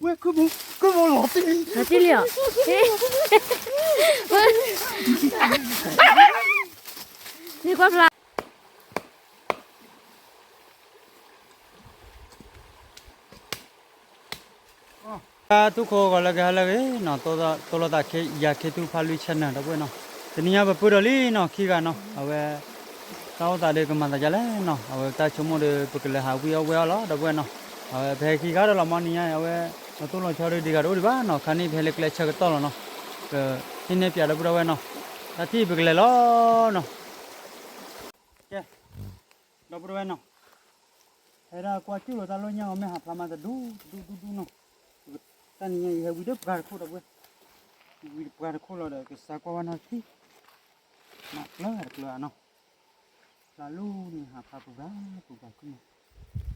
ဝဲ ကုမူ ကုမူလီၤတံၢ်လံ လီၤတံၢ်လံဧါ, န့ၣ်ကွၢ်ဖျါ တၢ်ထူၣ်ခိၣ်ဂီၤလၢကဟဲလၢအဂ့ၤနီၤ, တိၢ်လိာ်သးယၤခ့ထူဖးလွံၢ် channel ဒီပုၢ်ဝဲၢ်နီၤ, တနံၤညါပပုၢ်ဒီးလံနီၤ ခံဂၤနီၤ, အဝဲ တၢ်အိၣ်သးဒီးကမၤသးဒ်လဲၣ်နီၤ, အဝဲတၢ်ဆိကမိၣ်ဒီး ပကလဲၤဟးဝံၣ်အီၣ်ဝဲအီၣ်လီၤ ဒီပုၢ်ဝဲၢ်နီၤ, အဝဲပဟဲခံဂၤဒီးလီၤ မီၢ်နံၤညါ အဝဲ လီၤတိၢ်လီၤဆီဒီး ဒံးဂၤတအိၣ်ဒံးဘၣ်နီၤ, ခါန့ၣ် ပဟဲလၢကျဲဆၢကတီၢ်လီၤနီၤ, ကဟံးန့ၢ်ပၠးဒီပုၢ်ဒီဝဲၢ်နီၤ, တၢ်ထံၣ်ပကလဲၤလီၤနီၤ, ကဲ ဒီပုၢ်ဒီဝဲၢ်နီၤ, ဟဲဒၣ်ကွၢ်ကၠူၣ်လီၤတၢ်လီၢ်ညါအီၤ မ့ၢ်ဟးဖျါမးတဒူၣ်တဒူၣ်တဒူၣ်နီၤ, တနံၤညါအံၤဟဲဝံၤဒီးပှၢ်တခိၣ်ဒီပုၢ်ဝဲၢ်, ဝံၤဒီးပှၢ်တခိၣ်လီၤဒီး ကစၢ်ကွၢ်ဝဲနီၤထံ, မၤကျၢၤတကျၢၤဧါနီၤ, ဖျါလူၤန့ၣ်ဟးဖျါပူၤဘၣ်ပူၤဘၣ်ကုမီၤ,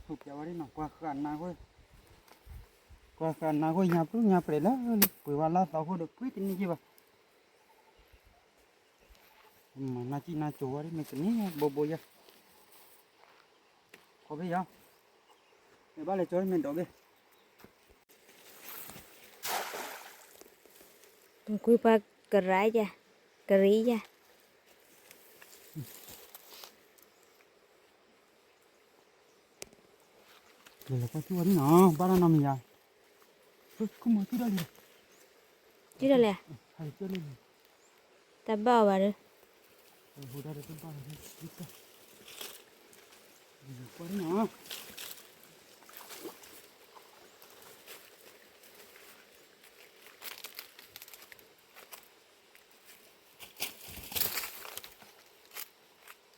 ဟူးပၠးဝဲဒၣ်နီၤ ကွၢ်ဃာ်နါဃိ, ကွၢ်ဃာ်နါဃိ ညါပျူၢ်ညါပြဲးလၢလံ ပှ့ၤဝဲလၢသီခိၣ်ဒီး ပှ့ၤတန့ၢ်က့ၤဘၣ် မၤနၢ်ကံၣ်နၢ်ကၠိဝဲဒၣ် မ့ၢ်ကန့ၢ်ဘိဘိယဲၢ်, ခီဖျိယၤ, မ့ၢ်ဘၣ်လဲၤကၠီမ့ၢ်ဒိးဘ့ၣ်, ကွံပှၤကရၤယၤ, ကရံယၤ လဲၤလီၤကွၢ်ထံဝဲန့ၣ်နီၤ ဘၣ်တၢ်နီတမံၤယၤ, ခိၣ်မီၤထံၣ်ဒၣ်လံ, ထံၣ်ဒၣ်လဲၣ်, ဟးလၢကၠီလံ, တၢ်ဘၣ်အီၤဘၣ်ဒီး, ဟိဒၣ်ဒီးတဘၣ်လီၤ, ကွၢ်နီၤ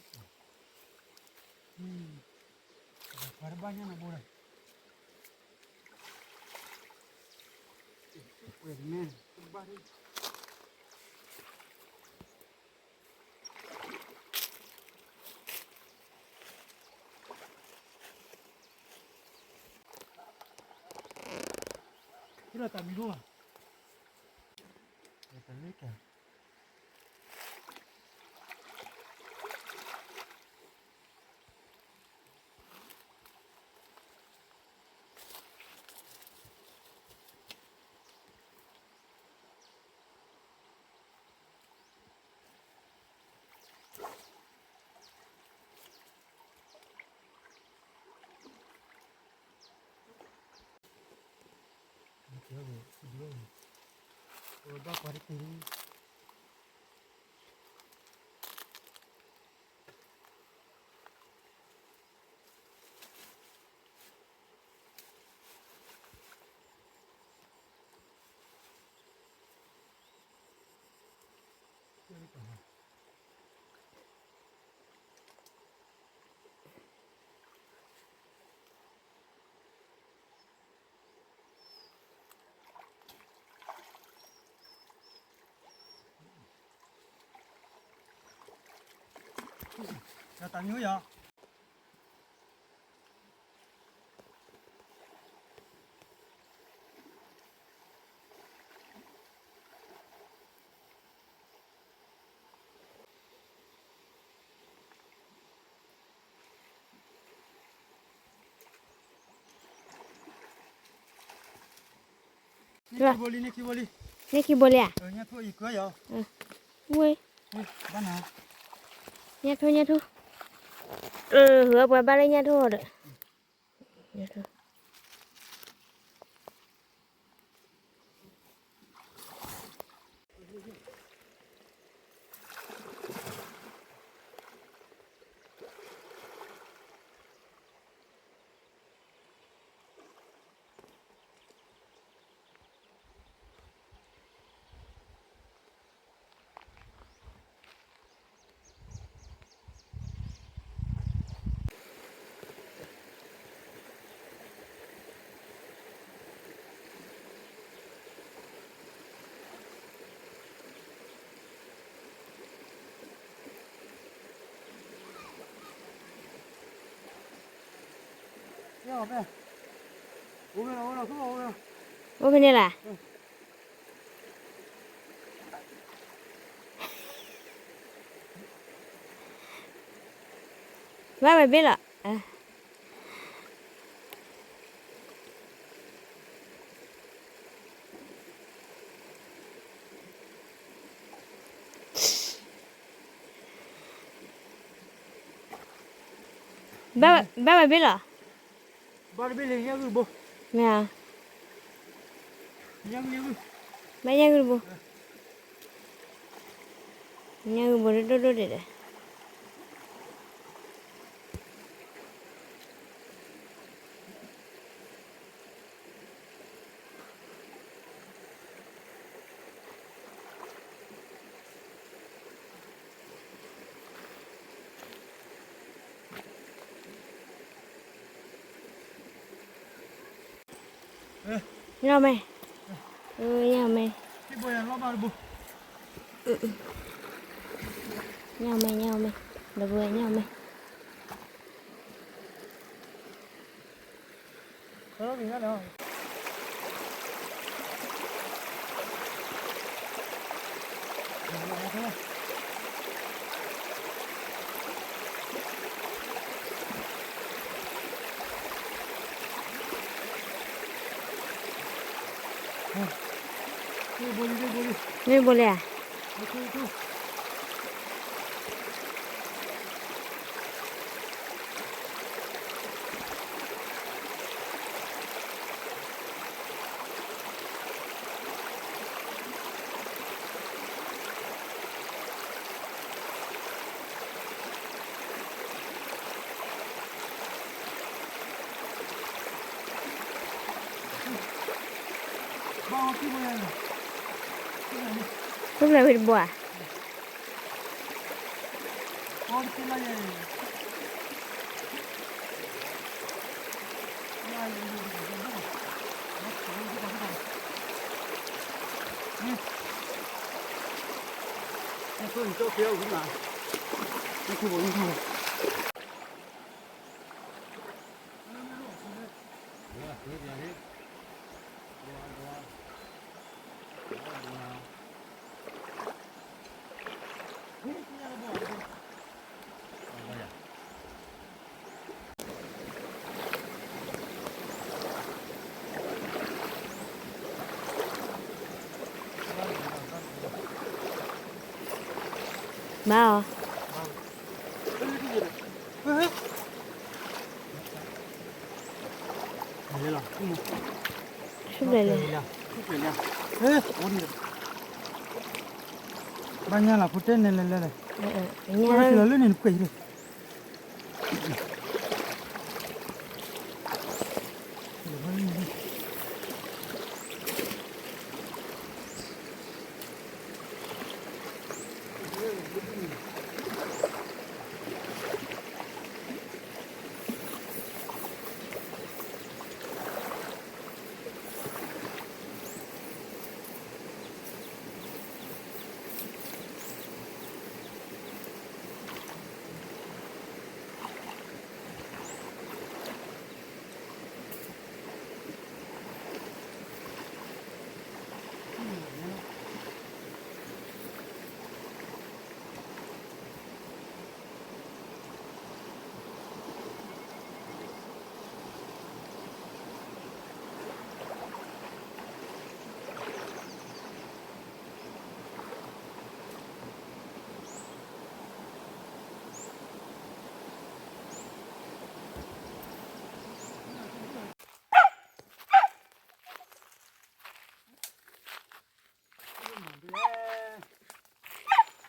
ပှၤတဘၣ်ညါနဘိဒီး, ပှဲၤမဲာ်တဘၣ်, ဟ့ၣ်လီၤတၢ်မံၤဒိၣ်ဘၣ်, တၢ်လၢကၢ် တၢ်မံၤယီၤ န့ၣ်ခံဘိလံ န့ၣ်ခံဘိလံ န့ၣ်ခံဘိလံဧါ ညၣ်ထိၣ်အံၤကၢယီၤ ဝ့ၢ် ဘၣ်နၤ ညၣ်ထိၣ် ညၣ်ထိၣ် အၢ ပှၤဘၣ်လၢညၣ်ထိၣ်ဒီး ညၣ်ထိၣ် အိၣ်ဖဲန့ၣ်လီၤ ဘၣ်ဝဲဘ့ၣ်လီၤ. ဘၣ်ဘၣ်ဘၣ်ဘ့ၣ်လီၤ, မ့ၢ်ဧါ, ဘၣ်ညၣ်ဂုၢ်တဘိ, ညၣ်ဂုၢ်တဘိဒိၣ်ဒိၣ်ဒဲးဒဲး ညၣ်မဲ, ညၣ်မဲ, ညၣ်မဲ, ညၣ်မဲ, ဒီပုၢ်ဝဲၢ်ညၣ်မဲ. မ့ၢ်ဘိလဲၣ်ဧါ, ထူၣ်ဖျဲးဝံၤတဘိဧါ. Bye. Súp lẹ lẹ. Bá nyá làphú té nẹ lẹ lẹ lẹ. Lọ lǿ nì nì pè.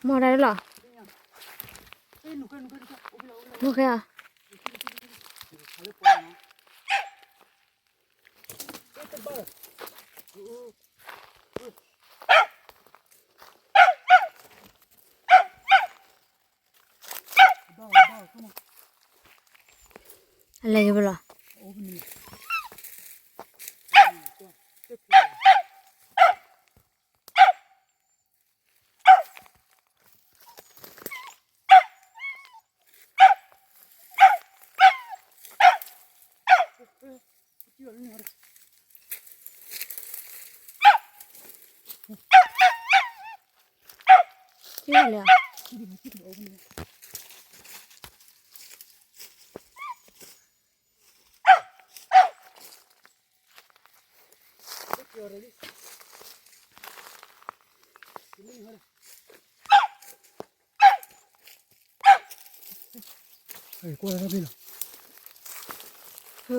Mò đa lọ. Mò khe à. Lagi bala. ဟဲ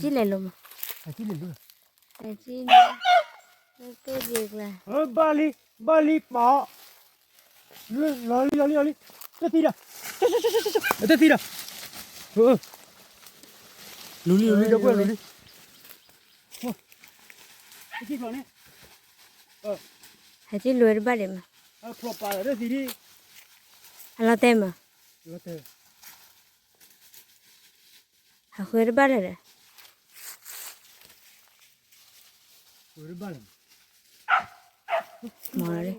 ကံၣ်လဲၤလိၤမး, ဟဲကံၣ်လဲၤလိၤ, ဟဲကံၣ်, ဘၣ်လံ, ဘၣ်လံပီၤ, လီၤလံ လီၤလံ လီၤလံ, တသံဒီး, တသံဒီး, လူၤလံ လူၤလံ ဒီပုၢ်ဝဲၢ် လူၤလံ, ဟဲကံၣ်လိၤတဘၣ်ဒံးမး, အလီၤတဲာ်မး, ဟးဃုတဘၣ်လၢၤဒီး, မၤလီၤ,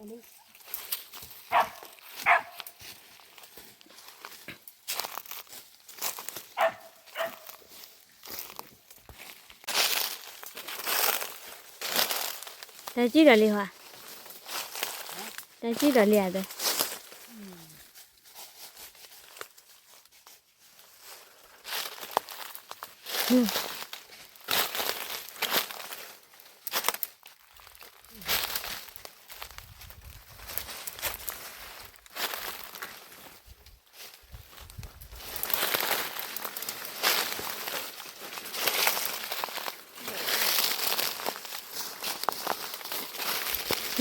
တၢ်ကံၣ်ဒီးလံဟီ, တၢ်ကံၣ်ဒီးလံဧါဒီး မ့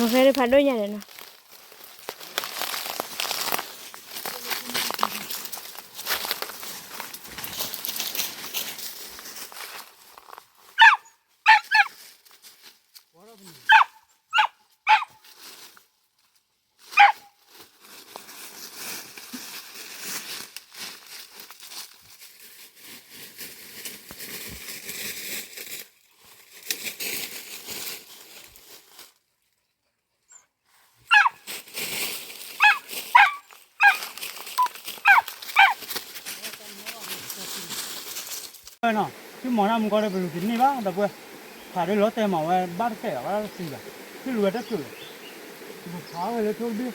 ၢ်ဃဲဒၣ်ဖးဒိၣ်ညါဒီးနီၤ. နီၤ, သုမၤတၢ်မူကီၢ်ဒီး ပလူၤတန့ၢ်ဘၣ် ဒီပုၢ်ဝဲၢ်, ဖးဒိၣ်လီၤတဲာ်မးဝဲ ဘၣ်တကဲးဘၣ်တသံဘၣ်, သုလူၤဝဲတၢ်ကၢး, ပဖးဝဲလၢထိၣ်တဘ့ၣ်.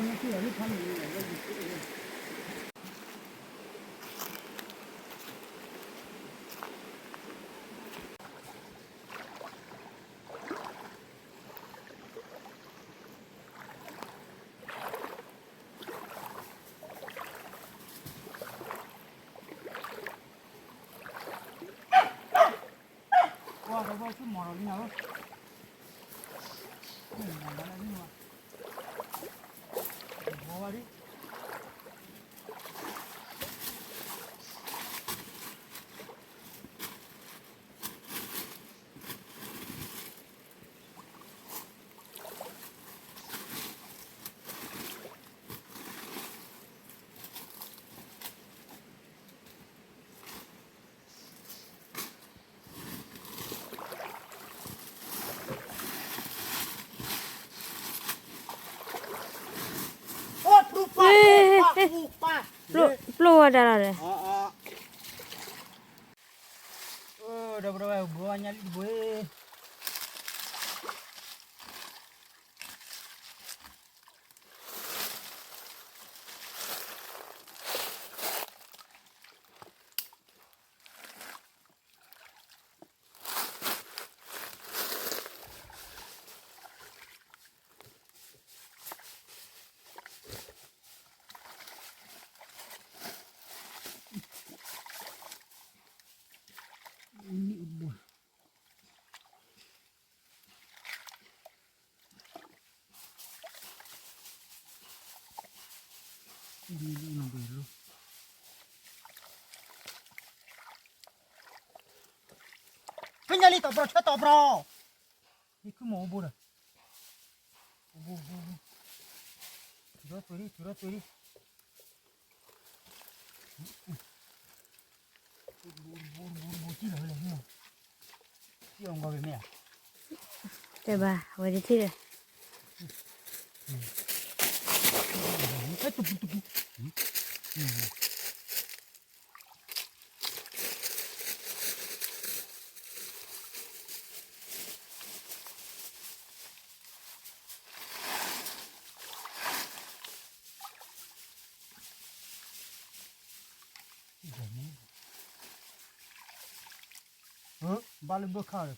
ပျိၢ်ဝဲဒၣ်လီၤဒီး, ဒီပုၢ်ဝဲၢ် ဘှီညါလံတဘှီ. ဖဲညါလံ တီၢ်ပြီ ဆၢတီၢ်ပြီ, ယခုမ့ၢ်အိၣ်ဘိဒီး, ထုးထီၣ်သွဲၣ်လံ ထုးထီၣ်သွဲၣ်လံ. တဲဘၣ် အဝဲတထံၣ်ဒီး ဘၣ်လၢဘၢခၣ်ဒီး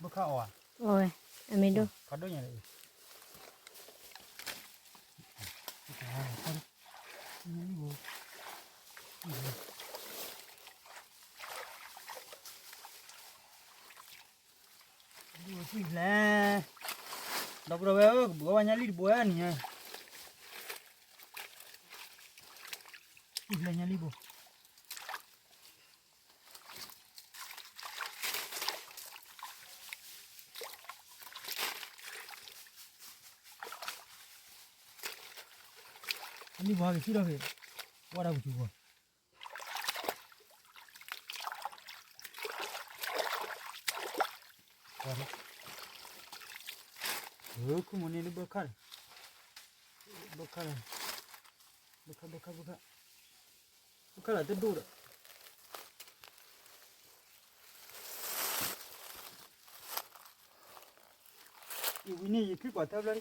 ဘၢခၣ်အီၤဧါ, အီၤဝဲ, အမ့ၢ်ဒိၣ်, ခးဒိၣ်ညါလီၤ, ဒ်ဝဲထံၣ်ဖျဲၣ်, ဒီပုၢ်ဒီဝဲၢ်ဧၢ, ကဘှီဘၣ်ညါလံတဘိဧါန့ၣ်, ထံၣ်ဖျဲၣ်ညါလံဘိ လံဘိဟဲက့ၤထံၣ်ထီၣ်က့ၤ, ဝဲဒၣ်ပူၤစူၤဘိ, ခိၣ်မီၤန့ၣ်လၢဘၢခၣ်, ဘၢခၣ်, ဘၢခၣ်, ဘၢခၣ်, ဘၢခၣ်လၢတဒိၣ်ဒီး ယဝံၤန့ၣ်ယချံကွၢ်တၢ်ဘျီလံ,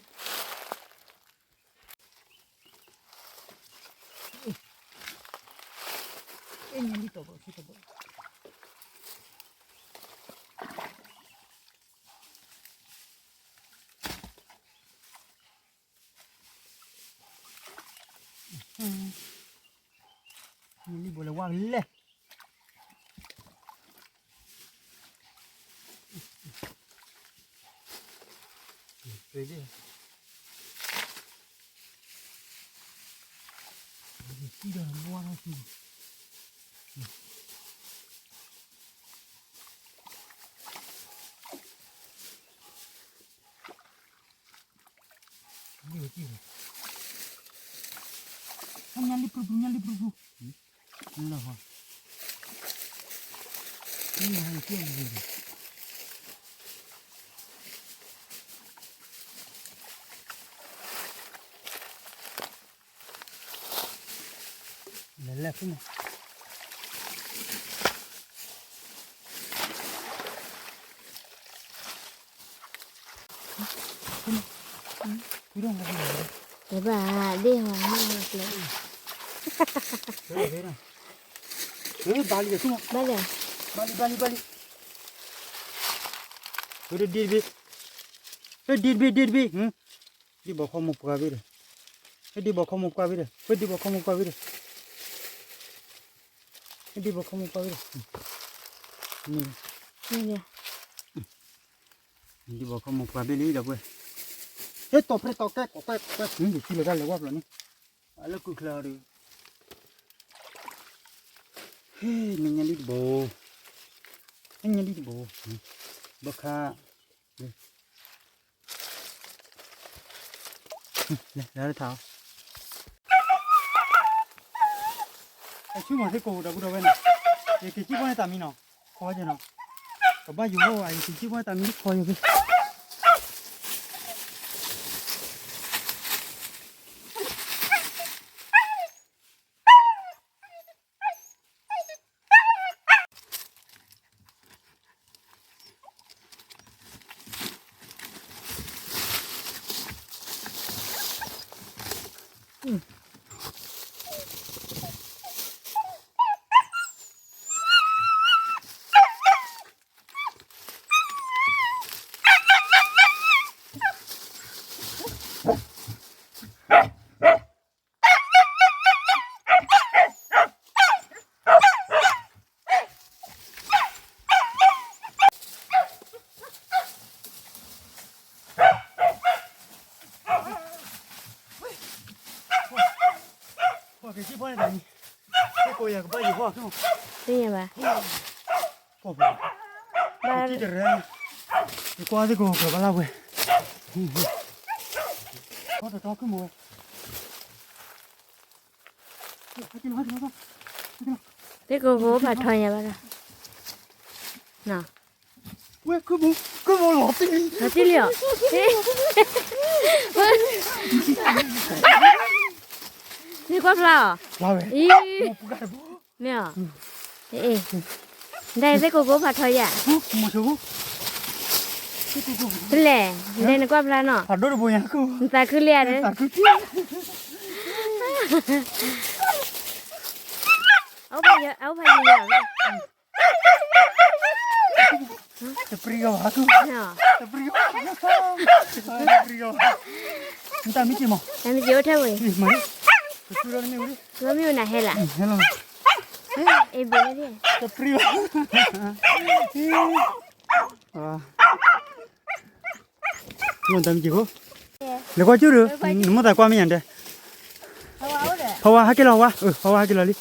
အဲၣ်ညါလံတဘိ, တဘိ လံဘိလဲၤဝါကလဲၣ်, ညါလံပျူၤပျူၤ ညါလံပျူၤပျူၤ, လၢဟီ, လဲၤလဲၤဖုန့ၣ် တဲဘၣ်ဒ့ၣ်ဟီ, ဘၣ်လံ, ဘၣ်လံ, ဘၣ်လံ, ဘၣ်လံ, ဘၣ်လံ, ဒ့ၣ်တဘ့ၣ်, ဒ့ၣ်တဘ့ၣ်, ဒ့ၣ်တဘ့ၣ်, ဒ့ၣ်ဘီခီမိၢ်ပှၢ်ဘ့ၣ်ဒီး, ဒ့ၣ်ဘီခီမိၢ်ပှၢ်ဘ့ၣ်ဒီး, ဒ့ၣ်ဘီခီမိၢ်ပှၢ်ဘ့ၣ်ဒီး, ဒ့ၣ်ဘီခီမိၢ်ပှၢ်ဘ့ၣ်ဒီး, ဒ့ၣ်ဘီခီမိၢ်ပှၢ်ဘ့ၣ်လံဒီးပှဲၤ, ဟဲတီၢ်ပြဲတီၢ်ကဲ ကိးကွဲ ကိးကွဲ ယထံၣ်လီၤတၢ်လဲၤဝါဖျိးန့ၣ်, အလၢကုၢ်ချၢဒီး, ဟဲ နညါလံတဘိ, နညါလံတဘိ, ဘၣ်ခါ, လဲၤထါအီၤ, အဆူမၤသ့ကိးဒီပုၢ်ဒီဝဲၢ်နီၤ, ယက့ၤစံၣ်ဖီန့ၣ်တၢ်မံနီၤ, ခီကနီၤ, ကဘၣ်ယိၤဟီၣ်ဝဲ ယက့ၤစံၣ်ဖီန့ၣ်တၢ်မံခီယိၤက့ၤ သ့ၣ်ညါဘၣ်, ယကွၢ်သ့ၣ်ကိးကဘၣ်လၢဝဲ, သ့ၣ်ကိကိဖးထီညါဘၣ်ဒီး, လီၤတံၢ်လံအီၤ, မ့ၢ်ကွၢ်ဖျါအီၤ, မ့ၢ်အီၤ, ဒ်အံၤသ့ၣ်ကိကိဖးထီယၤ, တလဲၣ်, ဒ်နကွၢ်ဖျါနီၤ, နသးခုလံဧါ, အအိၣ်ဖးယံၤယၤ, တပြံကီၤဘၣ်, တပြံကီၤ, တပြံကီၤ, နတၢ်မံက့ၤမး, တၢ်မံက့ၤအိၣ်ထဲဝဲ, မ့ၢ်နဟဲလၢ, တပြံကီၤ, နတၢ်မံက့ၤဖိ, လဲၤကွၢ်ကၠူၣ်ဒီး, နမိၢ်သးကွၢ်မ့ၢ်ညါဒဲး, ဖဝါဟဲက့ၤလီၤဝါ, ဖဝါဟဲက့ၤလီၤလံ,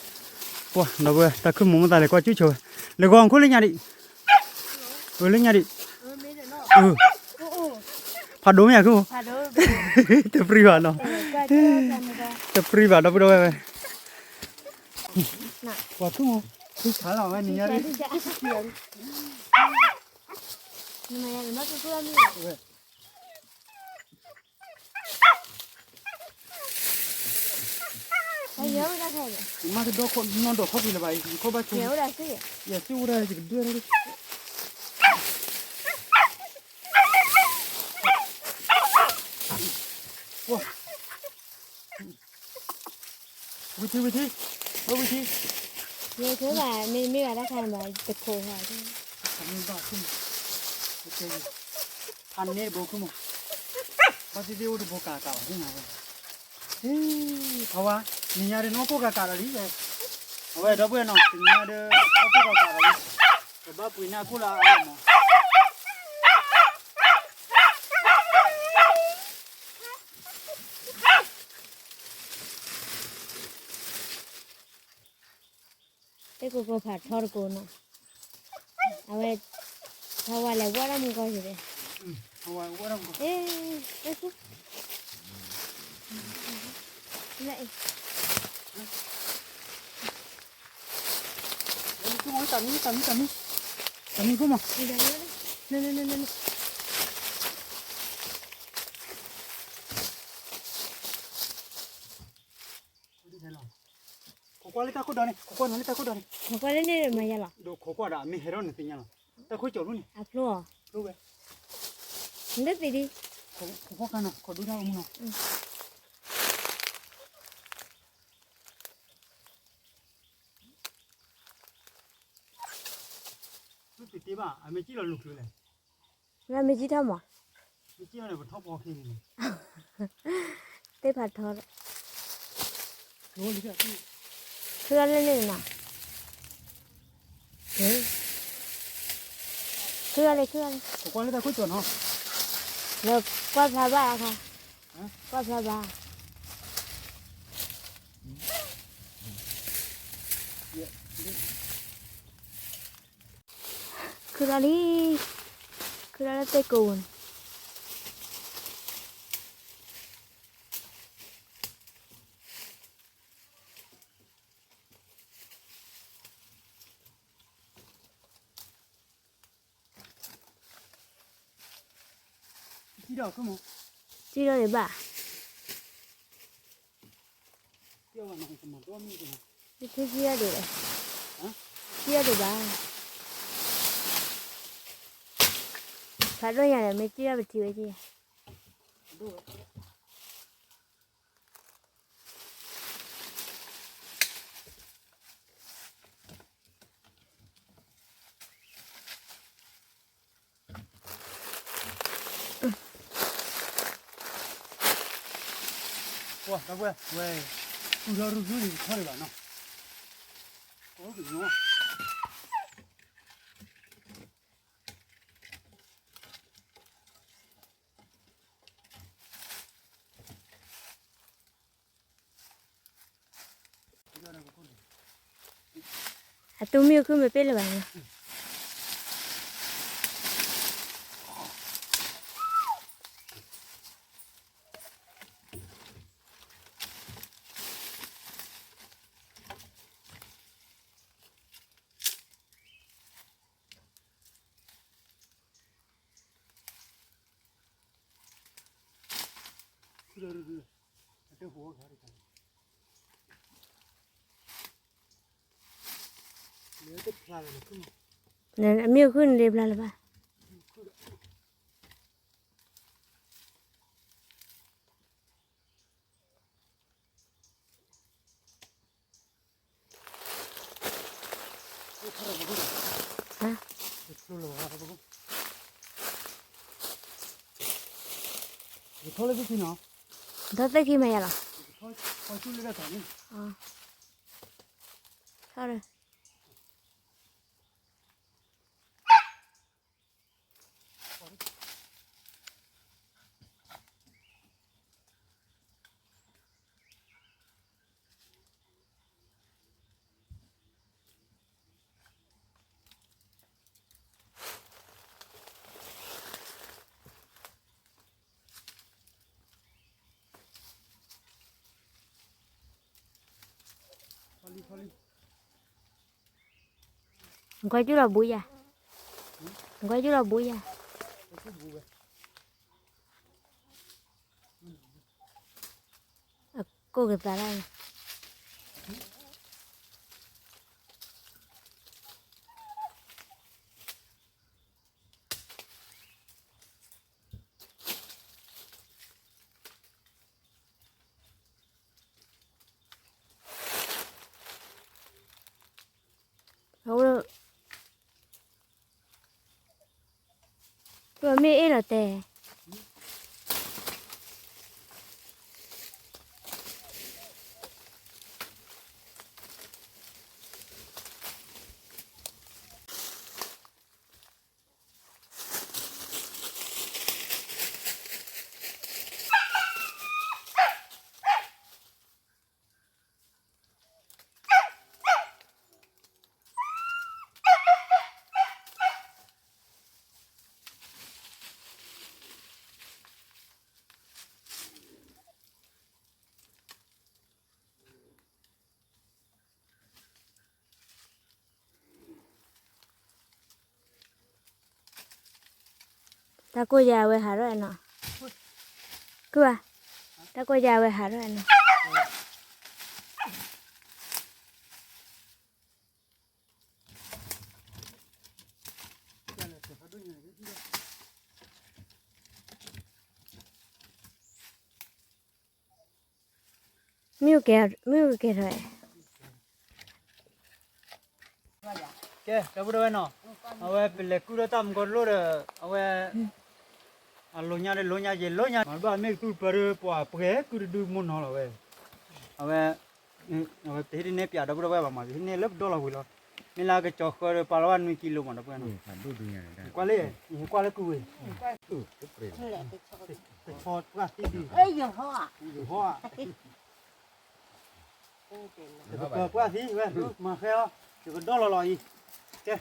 ပှၤဒီပုၢ်ဝဲၢ် တၢ်ခုၣ်မိၢ်မိၢ်သးလဲၤကွၢ်ကၠူၣ်ဆိဝဲ, လဲၤဂီၤခိၣ်လၢညါဒံး, လၢညါဒံး, ဖးဒိၣ်မ့ၢ်ယၤခုၣ်, တပြံဘၣ်နီၤ, တပြံဘၣ်ဒီပုၢ်ဒီဝဲၢ်ဝဲ, ပှၤခုၣ်မိၢ်, ခုၣ်ဆါလီၤဝဲန့ၣ်ညါဒံး ယမ့ၢ်တဒီခိၣ်နီၢ်ဒီးခီၣ်ဖံးလၢၤဘၣ်, ယခီၣ်ဘၣ်ဆိ, ယစုဝဲဒၣ်ယကဒွဲၣ်, ဝံၤထံ ဝံၤထံ, ဝံၤထံ, ယဲၢ်ဘၣ် မ့တမ့ၢ်ဘၣ်တၢ်ခါန့ၣ်ဘၣ် တခိးဃီ, ဖးန့ၢ်တဘိခုမး, ဘၣ်သ့ၣ်သ့ၣ်အိၣ်တဘိကးကးဘၣ်သ့ၣ်ညါဝဲ, အဝဲ, နံၤညါဒုးနအိၣ်ခိၣ်ကးကးဒီးလံ, အဝဲဒီပုၢ်ဝဲၢ်နီၤ တနံၤညါဒုး အိၣ်ခိၣ်ကးကးဒီးလံ, ကဘၣ်ပှ့ၤန့ၢ်အခိၣ်လၢအဂီၢ်မး တကိကိဖးထီတကိနီၤ, အဝဲ, ဖဝါလဲၤဝဲဒၣ်မူကီၢ်ယံၤ, တမံၤ တမံၤ တမံၤ တမံၤ ခိးကွၢ်လၢတၢ်ခိၣ်ဒီးန့ၣ်, ခိးကွၢ်လၢတၢ်ခိၣ်ဒီးန့ၣ်, ခိးကွၢ်လၢန့ၣ်မးယၤလီၤ, ဒီးခိးကွၢ်ဒီး မ့ၢ်ဟဲထီၣ်နသ့ၣ်ညါလီၤ, တၢ်ခိၣ်ကၠီၤဖျိန့ၣ်, အဖျိအီၤ, ဖျိဝဲ, နတသ့ၣ်ဒံး, ခိးကွၢ်ခါနီၤ ခိးဒိၣ်တၢ်အိၣ်မူနီၤ, မ့ၢ်တသ့ဘၣ် အမ့ၢ်ကံၣ်လီၤလူၤချုးလဲၣ်, မ့ၢ်ကံၣ်ထီၣ်မး, မ့ၢ်ကံၣ်ထီၣ်န့ၣ် ပထီၣ်ဖီခံန့ၣ်, သ့ၣ်ဖးထီ, ခုလီၤလၢန့ၣ်နီၤ, ခုလီၤလၢ ခုလီၤလၢ, ကွၢ်ဖျါဘၣ်အခါ, ကွၢ်ဖျါဘၣ် ခုလီၤလံ, ခုလီၤလၢသ့ၣ်ကိာ်ပူၤန့ၣ်, ကံၣ်ထီၣ်ဒံးဘၣ်, ကံၣ်ထီၣ်ဒံးဘၣ်, ဖးဒိၣ်ညါဒီး မ့ၢ်ကံၣ်ထီၣ်ပထံၣ်ဝဲက့ၤ ပှၤ ဒီပုၢ်ဝဲၢ်, ဝဲ, ပူထီၣ်ရူၢ်ရူၢ်န့ၣ် ပထီၣ်ဒံးဘၣ်နီၤ, ကအိၣ်ကညီ အသူမ့ၢ်အိၣ်ခုမ့ၢ်ပ့ၢ်လၢၤဘၣ်န့ၣ်, အ အမ့ၢ်အိၣ်ခုၣ်န့ၣ် လ့ပျၢ်လၢၤဘၣ်. ထီၣ်သၢခံမးယၤလီၤ. ထီၣ်ရ နကွၢ်ကၠူၣ်လီၤဘူးယၤ, နကွၢ်ကၠူၣ်လီၤဘူးယၤ, အကိၢ်ကသးလၢ်. အဝဲ မ့ၢ်အ့ၣ်လီၤတဲ. တၢ်ကိၢ်ယၤဝဲဟးထီၣ်နီၤ, ကုၢ်ဘၣ်, တၢ်ကိၢ်ယၤဝဲဟးထီၣ်နီၤ. မ့ၢ်ကဲ, မ့ၢ်ကဲထီၣ်. ကဲ ဒီပုၢ်ဒီဝဲၢ်နီၤ, အဝဲပလဲၤကုၢ်ထီၣ်တၢ်မူကီၢ်တလိၣ်ဒီး အဝဲ အလိၤညါဒီးလိၤညါ ယဲလိၤညါ မၤတဘၣ်မ့ၢ်ကသူၣ်ပၢ်ဒီးပှၤပှဲၤကုၢ်တဒုမိၢ်နီၤလီၤဝဲ, အဝဲ အဝဲတဟ့ၣ်တန့ၢ်ပၠးဒီပုၢ်ဒီဝဲၢ်ဘၣ်မး ပဟ့ၣ်န့ၢ်လၢပဒီလီၤဝံၤလီၤ, မ့ၢ်လၢကကၠီၤဃၢဒီးပာ်လီၤဘၣ်နွံကံလိမး ဒီပုၢ်ဝဲၢ်နီၤ, ကွၢ်လၢ, ကွၢ်လၢကုၢ်ဝဲ, ကဆီပှၢ်သံ, ယဟီဧါ, ယကပၢၤပှၢ်သံဝဲ, မၤဃဲအီၤ, ယကဒီလီၤလီၤအံၤ, ကဲ,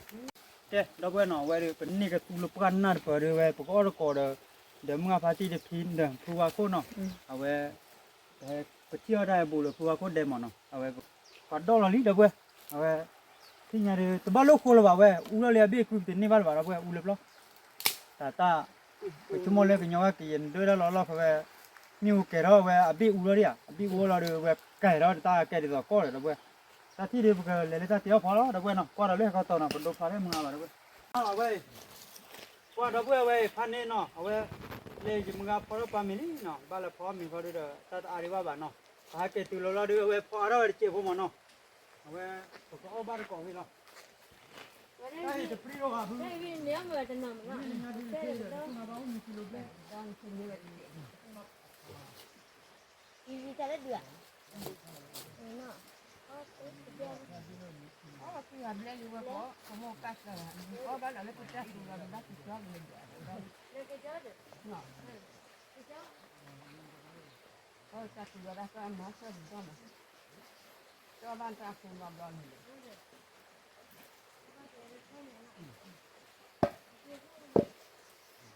ကဲ ဒီပုၢ်ဝဲၢ်နီၤ အဝဲဒီး ပန့ၢ်ကသူလၢပှၢ်နၢ်တပၢၤဒီးဝဲ ပကအီၣ်တကိးဒီး, ဒီးမုၢ်ဂၢ်ဖါတံၢ်တဖံဒီးဖုဝါခိၣ်နီၤ, အဝဲ ပထံၣ်အီၣ်တၢ်အဘူးဒီးဖုဝါခိၣ်ဒဲးမးနီၤ အဝဲ ပှၤဒီလီၤလံ ဒီပုၢ်ဝဲၢ်, အဝဲ သ့ၣ်ညါဒီး တဘၣ်လိၣ်ဃိလၢၤဘၣ်ဝဲ အူထီၣ်လံအဘ့ၣ်ကုၢ် ပတန့ၢ်ဘၣ်လၢၤဘၣ် ဒီပုၢ်ဝဲၢ်အူလၢပျီ, တၢ်တၢ်, ပဆိကမိၣ်လၢကညီဝဲကယဲၢ်နဒၢတၢ်လီၤလီၢ်ဖဲဝဲ, မ့ၣ်အူကဲၤထီၣ်ဝဲအဘ့ၣ်အူလီၤဒံးဧါ အဘ့ၣ်အူလီၤဒီးဝဲကဲၤထီၣ်တၢ်ကဲဒ်သိးကီၢ်ဒီး ဒီပုၢ်ဝဲၢ်, တၢ်ထံၣ်ဒီးပကလဲၤလၢတၢ်တ့အီၣ်ဖီလီၤ ဒီပုၢ်ဝဲၢ်နီၤ ကွၢ်ဒီးလၢဟဲခီတီၤနီၤ ပဒိဖျါလၢမုၢ်ဂၤဘၣ် ဒီပုၢ်ဝဲၢ်, အဝဲ ကွၢ်ဒီပုၢ်ဝဲၢ်ဝဲဖးန့ၣ်နီၤ အဝဲ လၢယမုၢ်ဂၤဖီထီၣ်ပၢ်မ့ၤလံနီၤ ဘၣ်လဲၤဖီမ့ၤဃီဒုဒီး တၢ်တအါဒံးဘၣ်ဘၣ်နီၤ ပဟဲက့ၤတုၤလီၤလီၤဒု အဝဲဖီအါထီၣ်ဝဲတစဲးဖိမးနီၤ အဝဲ ပကအီၣ်ဘၣ်တကိးဝံၤလီၤ တၢ်အံၤတပြံၣ်ထီၣ်ဘၣ်ဖု တၢ်အံၤတဒုးကဲဒီး တၢ်အံၤတဒုး အံၤတၢ်လၢဒုးဧါ အီၣ်ဘၣ်လီၤလၢပတၢ်သူလီၤ ပဘၣ်သူကၠီကလဲၤဒုး တၢ်သူလီၤဒ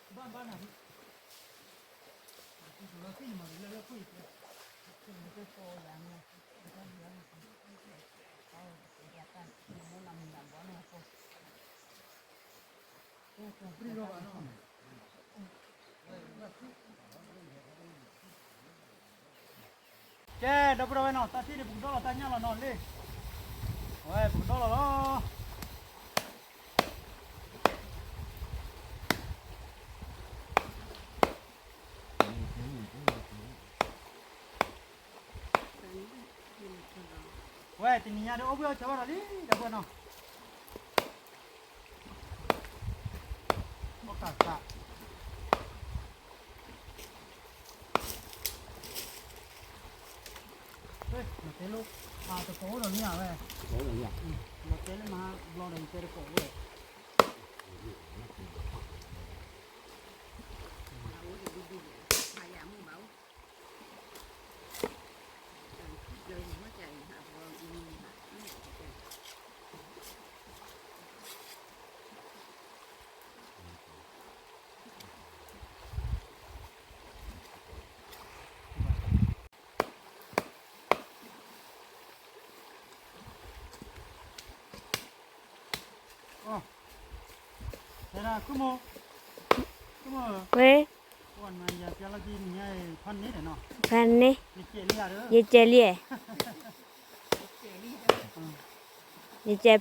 ၣ်တၢ်မၤစၢၤဒုးဒီးမး ကၠီဘၣ်တၢ်သူလီၤဘျီန့ၣ် ဘၣ်ဘၣ်နၤ ပလီၤသံန့ၣ်မး လၢလၢခိၣ်အံၤ ကဲ ဒီပုၢ်ဒီဝဲၢ်နီၤ တၢ်ထံၣ်န့ၣ် ပကဒီလီၤတၢ်ညၣ်လီၤနီၤလံ. ဝဲ ပကဒီလီၤလီၤ. ဝဲ တနံၤညါဒီး အိၣ်ဘှံးအိၣ်ဆၢဘၣ်ဒီးလံ ဒီပုၢ်ဝဲၢ်နီၤ. အိၣ်ကးကး မၤတဲလိာ် အတကိးအိၣ်ဒီးမ့ၢ်ဧါဝဲ, မၤတဲလၢမၤဘျီဒီး ယတဲတကိးအိၣ်ဒီး ဝဲ,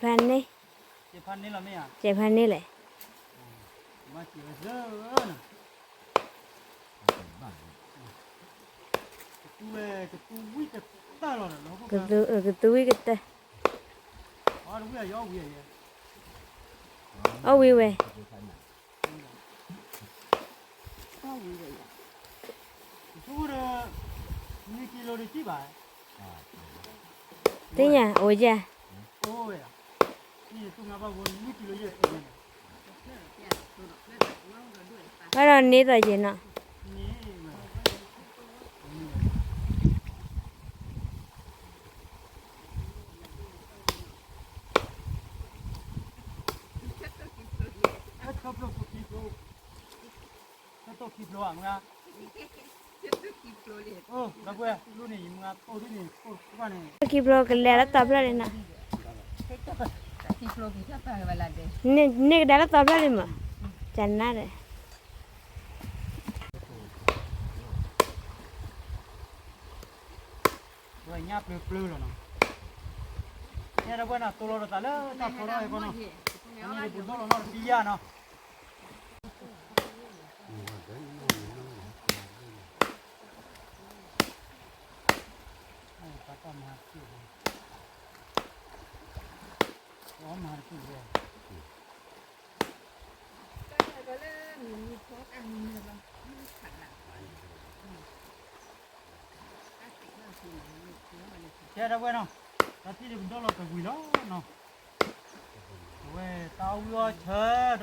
ဖးန့ၢ်, ယကဲလံဧါ, ယကဲဖးန့ၢ်, ကဲဖးန့ၢ်လဲၣ်. ကသူဝံၣ်ကတၢၢ်လီၤ, ကသူဝံၣ်ကတၢၢ်, အီၣ်ဝံၣ်ဝဲ, သ့ၣ်ညါ အိၣ်ယၤ, ဘၣ်ဒီးန့ၢ်သိးယ့ၤနီၤ. ခံဖျိကလဲၤလၢတၢ်ဖျၢၣ်န့ၣ်နီၤ, န့ၢ်ကဒါလၢတၢ်ဖျၢၣ်န့ၣ်မး, ကနါဒီး ဝဲညၣ်ပျၢၤပျၢၤလီၤနီၤ, ဟဲဒီပုၢ်ဝဲၢ်နီၤ တိလီၤဒီးသးလၢတၢ်ဖီထီၣ်အံၤဃီနီၤ, န့ၣ်ပူၤဒီလီၤနီတပံယၢ်နီၤ. ကဲ ဒီပုၢ်ဝဲၢ်နီၤ, တၢ်ထံၣ်ဒုးပဒီလီၤတဝံၤလီၤနီၤ, အဝဲတၢ်အီၣ်ဝံၣ်အီၣ်ဆၢ ဒီပုၢ်ဒီဝဲၢ်နီၤ, တၢ်ခုအီၣ်ခါဟဲဒီးတၢ်ခုၣ်မီၤတနံၤညါ မီၢ်မီၢ်သီသီလီၤနီၤ, ကွၢ်မ့ၢ်ကွၢ်ဒၣ်တၢ်ခုၣ်မီၤမ့ၢ် တဲကးကီယဲၢ်ဘၣ်နီၤ, တအီၣ်ဂီၢ်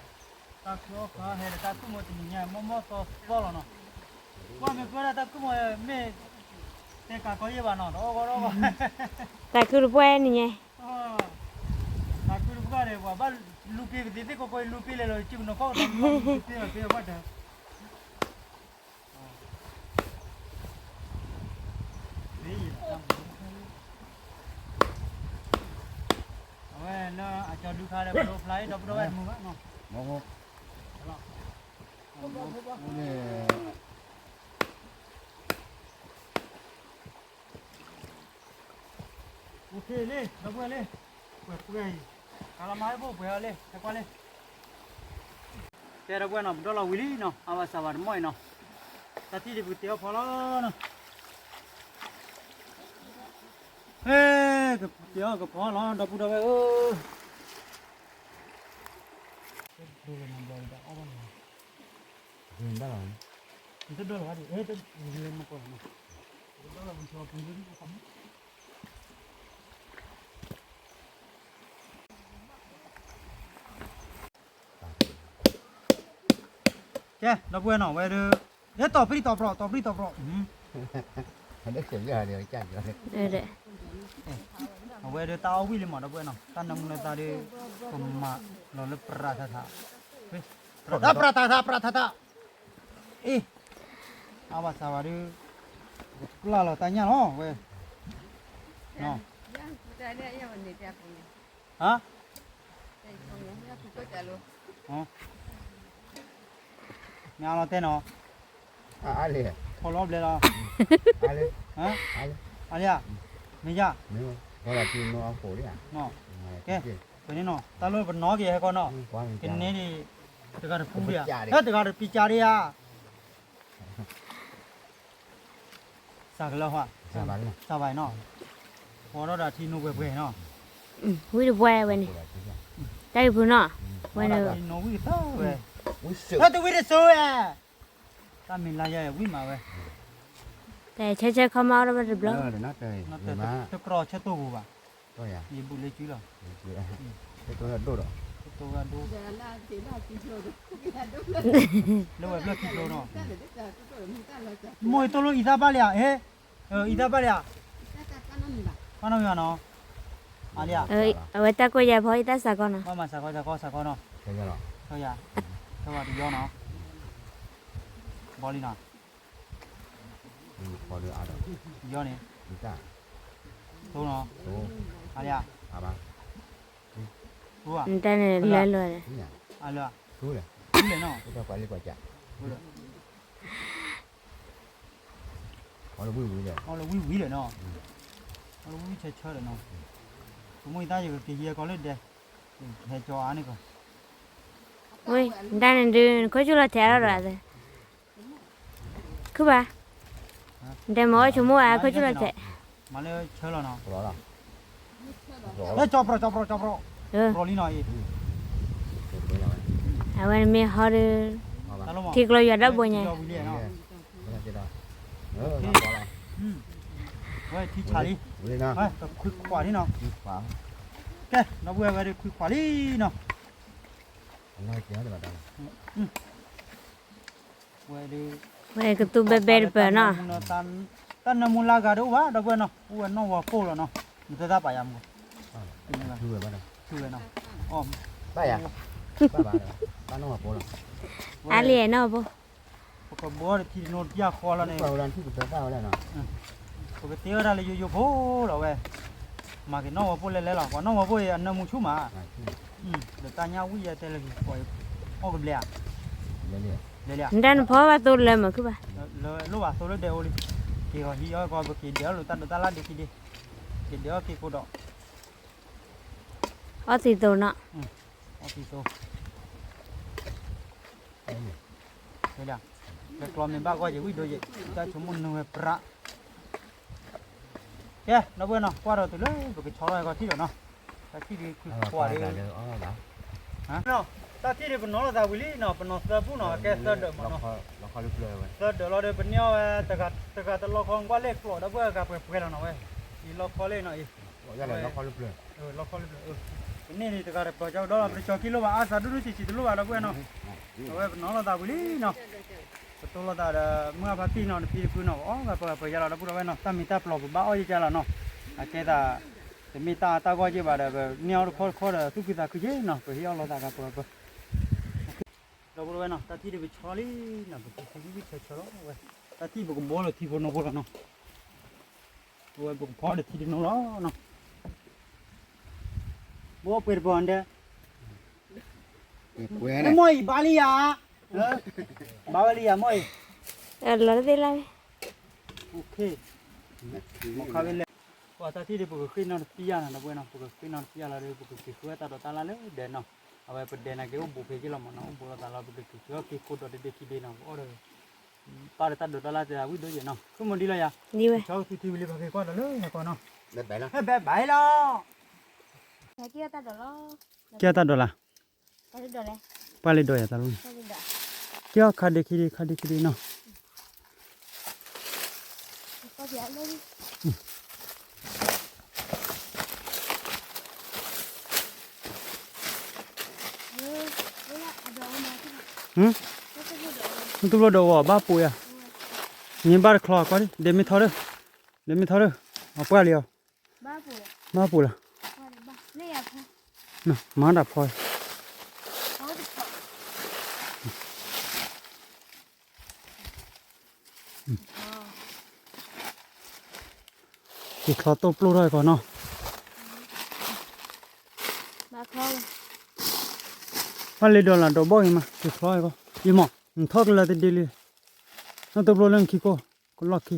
တအီၣ်ဂီၢ်, တၢ်ခုၣ်တပှဲၤနံၤညါ တၢ်ခုၣ်တပှဲၤဒီး ပှၤဘၣ်လူၤပ့ၤပသ့သ့ၣ်ကီကီ လူၤပ့ၤလဲၤလီၤ စုကနီၤခီၣ်ကနီၤ လူၤပ့ၤပသ့ဘၣ်တၢ် အဝဲလၢအကၠီဒုခါဒီး ပဒိဖျါအံၤ ဒီပုၢ်ဒီဝဲၢ်တမုာ်ဘၣ်နီၤ, အိၣ်လံ ဒီပုၢ်ဝဲၢ်လံ, ပှဲၤပှဲၤအံၤ, ကလီၤမါဟဲဘိၣ်ပှဲၤအီၤလံ ဟဲကွၢ်လံ, ကဲ ဒီပုၢ်ဝဲၢ်နီၤ ပဒီလီၤဝံၤလံနီၤ အါဘၣ်စၢ်ဘၣ်တမီၢ်အံၤနီၤ, တၢ်ထံၣ်ဒုးပကတဲအီၣ်ဖီလီၤနီၤ, ဟဲ, ကတဲအီၣ်ကဖီလီၤ ဒီပုၢ်ဒီဝဲၢ်ဧၢ, ကဲ ဒီပုၢ်ဝဲၢ်နီၤ ဝဲဒၣ်, ဟဲ တီၤပြံၣ်တီၤပြီး တီၤပြံၣ်တီၤပြီး, အဝဲဒၣ်တၢ်အီၣ်ဝံၣ်လံမး ဒီပုၢ်ဝဲၢ်နီၤ တၢ်နၢမူနသးဒုး, ကမၤလီၤလၢပြးထးထး, ပြးထးထး ပြးထးထး, အ့ အါဘၣ်စၢ်ဘၣ်ဒုး, ကပျၢ်လီၤတၢ်ညၣ်လီၤဝဲ, နီၤ, ဟါ, မ့ၢ်အါလီၤတဲနီၤ, ဖီလီၤဘျဲလီၤ, အါလံဧါ, မ့ၢ်ယါ, ကဲ, ပန့ၣ်နီၤ တၢ်လၢပနီၣ်က့ၤဟဲကီနီၤ, ကန့ၣ်ဒံး, တဂၤတပူၤဒံးဧါ, တဂၤတပံၤကၢ်ဒံးဧါ စးကလၢဟါ, စးဘၣ်နီၤ, ဖီထီၣ်ဒီးထံနိပှဲၤပှဲၤနီၤ, ဝံတပှဲၤဝဲန့ၣ်, တၢ်ဂ့ၢ်ဖုနီၤ, ဝဲန့ၣ်, ထံနိဝံတသၢဝဲ, တၢ်တဝံတစိဝဲ, တၢ်မ့ၢ်လါယဲဝံမးဝဲ, တဆၢဆၢခီမီဒီးဝဲတဘျီ, တကြီၤဆၢတိၢ်ပူၤဘၣ်, ယဘူးလၢစုလီၤ, တိၢ်ဒိၣ်ဒီး, လၢဝဲဖျၢၣ်ခံဖျိနီၤ, မိၢ်အံၤတိၢ်လိာ်အံသၣ်ဘၣ်လံဧါ, အံသၣ်ဘၣ်လံဧါ, ဘၣ်နီတမံၤဘၣ်နီၤ, အဝဲတၢ်ကိးယၤဖီအံသၣ်စးကီနီၤ, ဘၣ်မၤစးကီစးကီစးကီနီၤ, ဆၢယၤ, ဆၢယၤ, ဆၢဝဲတယီနီၤ, ဘီလံနီၤ, ယီန့ၣ်, သိနီၤ, အါလံဧါ, တၢ်န့ၣ်လဲၤလီၤ, အါလံဧါ, လဲၤနီၤ, အီလၢဝံၣ်ဝံၣ်လဲၣ်နီၤ, အီလၢဝံၣ်ဝံၣ်ဆၢဆၢလဲၣ်နီၤ, ပမိၢ်အံသၣ်ယကက့ၤဟံးအကီလၢဒဲး, ဟဲကၠီအါန့ၣ်ကီး, ဝဲ, ဒၣ်န့ၣ်ဒုး နခိၣ်ဆူၣ်လီၤထဲးအါထီၣ်ဒီးအသး, ခုဘၣ်, ဒဲးမ့ၢ်အီၣ်ဆိကမိၣ်ဧါ ခိၣ်ဆူၣ်လီၤထဲး, မၤလၢဆၢလီၤနီၤ, လၢကၠီပြီၤ ကၠီပြီၤ ကၠီပြီၤ, ပြီၤလံနီၤအံၤ, အဝဲန့ၣ်မ့ၢ်ဟီဒီး, ထံကျိယွၤဒီဘိညါ, ဝဲထံဆးလံ, ခွံခွးလံနီၤ, ကဲ ဒီပုၢ်ဝဲၢ်ဝဲဒၣ်ခွံခွးလံနီၤ, ဝဲဒၣ်, ဝဲကသူဘဲဘဲတပၢၤနီၤ, တၢ်နၢမူလၢဂၤဒၣ်အိၣ်ဘၣ် ဒီပုၢ်ဝဲၢ်နီၤ, အိၣ်ဝဲနီၢ်ဝီၤပိၢ်လီၤနီၤ, နတသးပာ်ယၤမူ, ထုဝဲနီၤ, အါလံနီၤ, ပကဘီတထံတနိတပျၢ်ဃီလီၤန့ၣ်, ပကတဲဝဲဒၣ်လၢယိယိဖိလီၤဝဲ, မၤက့ၤနီၢ်ဝီၤပိၢ်လဲၤလဲၤလီၤ, ပှၤနီၢ်ဝီၤပိၢ်အံၤအနၢမူဆူၣ်မး, ဒီးတၢ်ညၣ်ဝံၣ်ယဲတဲလၢက့ၤပှၤအံၤ, အီၣ်ကဘျဲဧါ, လဲၤလံ, နတၢ်နဖီဘၣ်သိလၢမုာ်ခုဘၣ်, လၢလိၣ်ဘၣ်သိလၢဒဲးအိၣ်လံ, က့ၤဂီၤဟံးအီၣ်ကီး ပက့ၤဒဲးအီၣ်လိာ်တၢ်ဒိးတၢ်လၢ်ဒံးခံဒံး, က့ၤဒဲးအီၣ်က့ၤကိးဒီး, အီၣ်သံသိနီၤ, အီၣ်သံသိ လဲၤကျီမ့ၢ်ဘၣ်ဂီၢ်ယံၤဝံၣ်ဒိယံၤ, တၢ်ဆိကမိၣ်နၢ်ဝဲပြး, ကဲ ဒီပုၢ်ဝဲၢ်နီၤ, ကွၢ်ဒီးတုၤလၢ ပကဆီလီၤကီးထံၣ်ဒီးနီၤ, တၢ်ထံၣ်ဒ်ခွံခွးဒ်, တၢ်ထံၣ်ဒ်ပနီၤလိာ်သးဝံၤလံနီၤ, ပနီၤသၢပူၢ်နီၤ, ကဲသၢဒၢးမးနီၤ, သၢဒၢးလီၤဒီး ပန့ၢ်အီၤဝဲ တဂၤတလီခီ ကွၢ်လၢကျိး ဒီပုၢ်ဝဲၢ်ဂၤပှဲၤပှဲၤလီၤနီၤဝဲ, အံၤလီခီလၢနီၤအံၤ, လီခီလၢပျၢၤ, လီခီလၢပျၢၤ, ပန့ၢ်န့ၣ်တဂၤတပၢၤကၠီဒီး ပတကၠီက့လိၣ်ဘၣ် အါစးဒိၣ်ဒိၣ်ဆံးဆံး တလိၣ်ဘၣ် ဒီပုၢ်ဝဲၢ်နီၤ, အဝဲပနီၤလိာ်သးဝံၤလံနီၤ, ပတိၢ်လိာ်သးဒီး မုၢ်အဖါတံၢ်နီၤ တဖံတဖုနီၤ ပအီၣ်ဂၤပှဲၤဂၤပှဲၤယါလီၤ ဒီပုၢ်ဒီဝဲၢ်နီၤ, တၢ်မ့ၢ်တၢ်ပျီၤပဘၣ်အီၣ်ယကါလီၤနီၤ, အကဲသး တမ့ၢ်တၢ်အါတၢ်ဂီၢ်က့ဘၣ်ဒီး ပန့ၢ်အီၣ်တခီတခီဒီး သူၣ်ခုသးခုက့နီၤ, ပဟ့ၣ်အီၣ်လိာ်သးဂၤပှဲၤဂၤပှဲၤ, ဒီပုၢ်ဒီဝဲၢ်နီၤ တၢ်ထံၣ်ဒ်ပဆီလံနီၤ, ပက့ၤဆူဝံၣ်ဆၢဆၢလီၤဝဲ, တၢ်ထံၣ်ပကဘီလၢထံဖိနိဖိလီၤနီၤ, အဝဲပကဖီဒီးထံတနိလီၤနီၤ, ဘီပှဲၤတပီၤဒဲး, မ့ၢ်အံၤဘါလံယၤ, ဘါဝဲလံယၤမ့ၢ်အံၤ, လီၤတသ့လၢ်, မ့ၢ်ခါဝဲလဲၣ်, ပှၤတၢ်ထံၣ်ဒ်ပကဃ့နီၤတပံယါနီၤ ဒီပုၢ်ဝဲၢ်နီၤ, ပကဃ့နီၤတပံယါလီၤဒီး ပကက့ၤဃုဝဲတၢ်ဒိးတၢ်လၢ်လၢဒဲးနီၤ, အဝဲပဒဲးနာ်က့အိၣ်ဘူးဖဲက့လီၤမးနီၤ, အိၣ်ဘူးလိာ်သးလီၤ ပကက့ၤဃုအီၣ်က့ၤခိၣ်ဒီးတဒ့ခံဒ့နီၤ, ပအီၣ်ဒီး ပၢ်ဒီးတၢ်ဒိးတၢ်လၢ်တဲသးဝံၣ်ဒိၣ်ယဲနီၤ, ဖုမုၢ်ဒ်လီၤယၤ, ဆီကသူထံဝံၤလံ ပက့ၤကွၢ်ဒီးလၢယကီနီၤ, ဟဲဘဲဘဲလီၤ, ကဲတၢ်ဒိးလီၤ, ပှၤလဲၤဒိးယၤတၢ်လီၤန့ၣ်, ကဲအီၤခါဒ့ခံဒ့ ခါဒ့ခံဒ့နီၤ မ့ၢ်တူၢ်ဘျီဒီးဝဲဘၣ်ပိာ်ယၤ, မ့ၢ်ဘၣ်တချီကွၢ်ဒ် ဒဲမ့ၢ်ထီဒီး, ဒဲမ့ၢ်ထီဒီး, အပှၢ်လံအီၤ, ဘၣ်ပိာ်လီၤ, မၤတၢ်ဖီ, က့ၤချီတိၢ်ပျိၢ်ထီၣ်အကီနီၤ, ဖးလ့ၤဒီးလၢဒီးဘီၣ်ဂ့ၤမး က့ၤဖျီအံၤကီး ယမီၢ် နထီၣ်ကလၢတဒ့လံ နီၢ်တဘျီလၢနခံကိၢ် ကလီၢ်ခံ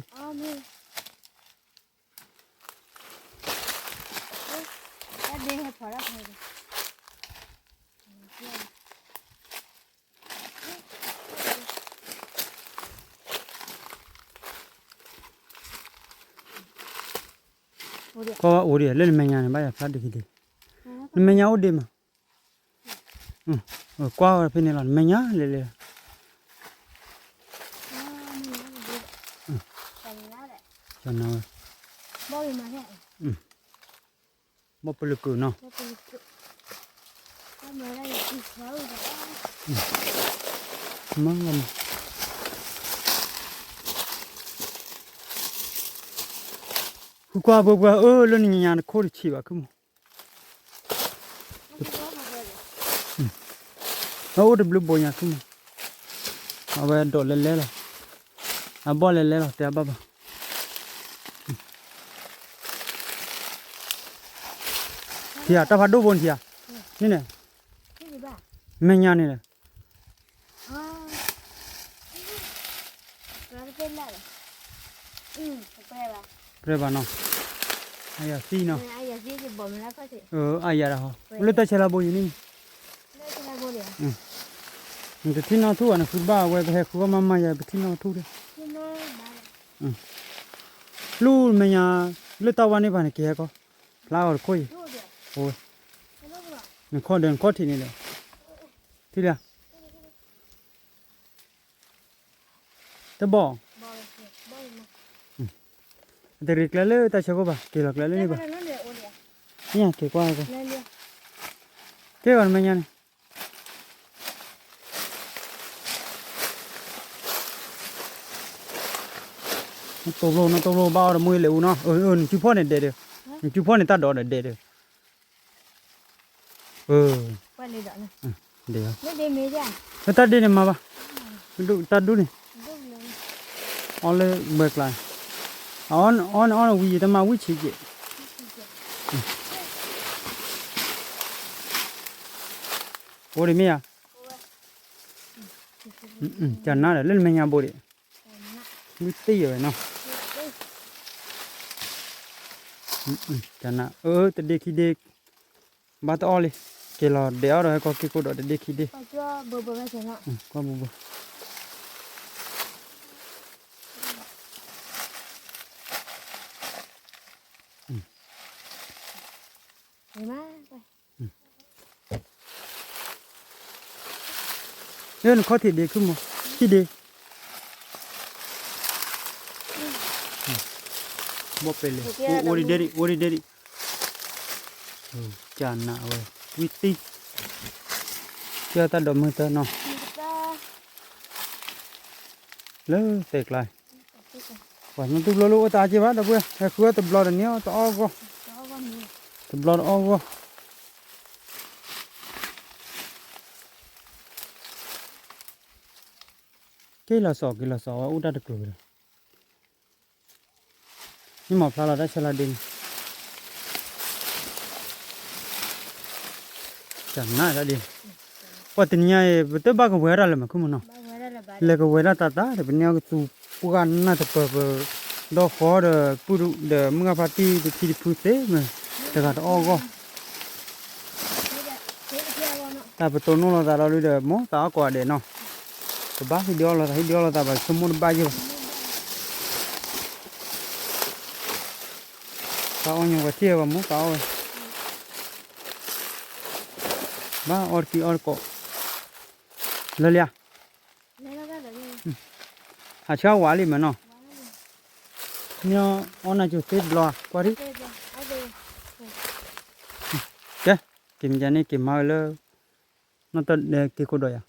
ကွၢ်ဝဲအိၣ်ဒံး လၢနမဲာ်ညါန့ၣ် ဘၣ်ယၤဖျါဒံးခံဒံး နမဲာ်ညါအိၣ်ဒံးမး ကွၢ်ဝဲဖဲန့ၣ်လီၤ နမဲာ်ညါလဲၤလဲၤ နဝဲ ဘီၣ်ပလၢၤကုာ်နီၤ မၤ ဃုကွၢ်ပှဲၤပှဲၤ အၢ လၢနညါတခိၣ်တဆံးဘၣ် ခုမီၢ် အအိၣ်တဘျုးဘိညါ ခုမီၢ် အဝဲဒိးလဲၤလဲၤလီၤ အဘီၣ်လဲၤလဲၤလီၤ တဲအဘၣ်ဘၣ် ထံဧါ တၢ်ဖးဒိၣ်ဘိန့ၣ်ထံဧါ န့ၣ်န့ၣ် မဲာ်ညါန့ၣ်လဲၣ် ပြဲဘၣ်နီၤ အယၤသံနီၤ အယၤတဟီ လၢတၢ်ဆဲးလၢဘိယံၤန့ၣ် နတထံၣ်နီၣ်ထူၣ်ဘၣ် နဃုဘၣ်ဝဲ ပဟဲဃုအီၣ်မးမးယၤ ပထံၣ်နီၣ်ထူၣ်ဒီး လူၤမဲာ်ညါ လၢတၢ်ဝါန့ၢ်ဘၣ်န့ၣ် က့ၤဟဲကီး ဖျါအီၤတခိၣ်အံၤ အိၣ်ဝဲ နခီၣ်ဒီးနခီၣ်ထံးန့ၣ်ဒီး ထံၣ်လံ တဘီၣ် အတရံးကျဲလၢတၢ်ဆၢခိၣ်ဘၣ် က့ၤလီၤကျဲလၢန့ၣ်ဘၣ် မ့ၢ်က့ၤကွၢ် က့ၤဂီၤနမဲာ်ညါန့ၣ် နတိၢ်ဘျိ နတိၢ်ဘျိ ဘၣ်အီၣ်တမူအံၤလဲၤအူနီၤ နစုဖီၣ်န့ၣ်ဒဲးဒီး နစုဖီၣ်န့ၣ်တၢ်ဒိးဒီးဒဲးဒီး ဒဲး လၢတၢ်ဒ့န့ၣ်မၤဘၣ် တၢ်ဒူန့ၣ် အီၣ်လၢဘှဲကျါ အီၣ်န့ၣ်အီၣ်န့ၣ်ဝံၤယတမၤဝံၣ်ဆံးက့ၤ အိၣ်ဒံးမ့ၢ်ဧါ ကနါဒီး လၢနမဲာ်ညါဘိဒံး ဝံသ့ၣ်ယဝဲနီၤ ကနါ အၢ တဒ့ခံဒ့ ဘၣ်တအီၣ်လံ က့ၤလီၤဒဲးအီၣ်ဒီးဟဲကီၢ်က့ၤကိၢ်ဒီးတဒ့ခံဒ့ ကွၢ်ဘိဘိ လၢနခီၣ်ထံးဒ့ခုမီၢ် ထံၣ်ဒ့ ဘီၣ်ပဲလဲၣ် အိၣ်ဒံးဒ့ဒံး ကနါဝဲ ဝံသံ ကၢတၢ်ဒိးမုၢ်တၢ်နီၤ လၢတဲကျါ ပှၤနတူၢ်ဘျီလၢအိၣ်တၢ်က့ဘၣ်ဒီပုၢ်ဝဲၢ် ဟဲဃုအီၣ်တဘျီတန့ၢ်အီၣ်တအီၣ်ဂီၢ် တဘျီတအီၣ်ဂီၢ် က့ၤလီၤစီၤ က့ၤလီၤစီၤ အဝဲအိၣ်တၢ်တကျိၤလီၤ မ့ၢ်မၤဖျါလီၤတၢ်ဆၢလၢဒ့န့ၣ် ကနါတၢ်ဒ့ ပှၤတနံၤညါအံၤ ပတဘၣ်ကဝဲၤဒၣ်လၢၤမး ခုမီၢ်နီၤ လဲၤကဝဲၤဒၣ်တၢ်သးဒီး ပန့ၢ်ကသူပှၢ်နၢ်တပၢၤပၢၤ ဒီဃီဒီးပုၢ်ဒီးမုၢ်ဂၢ်ဖါတံၢ်တထံတဖုသ့မး တဂၤတအီၣ်ဂီၢ် တၢ်ပတိၢ်နီၣ်လိာ်သးဒီးလံဒီး မိၢ်သးအီၣ်ကိးဂၤဒဲးနီၤ ကဘၣ်ဟံးဒုးအီၣ်လိာ်သး ဟံးဒုးအီၣ်လိာ်သးဘၣ် ဆိကမိၣ်တဘၣ်ယဲၢ်ဘၣ် သးအီၣ်ညါပှၤထံၣ်ဝဲမူသးအီၣ်ဝဲ ဘၣ်အီၣ်တကံအီၣ်တကိး လၢလံဧါ ဟးဆှၢဝဲလံမးနီၤ မ့ၢ်အီၣ်နၤကၠိသ့တဘျီ ကွၢ်ထံၣ် ကဲ က့ၤမ့ၢ်ကန့ၣ် က့ၤမၤဝဲလၢ နီၢ်တၢ်ဒဲးက့ၤကိးဒီးယၤ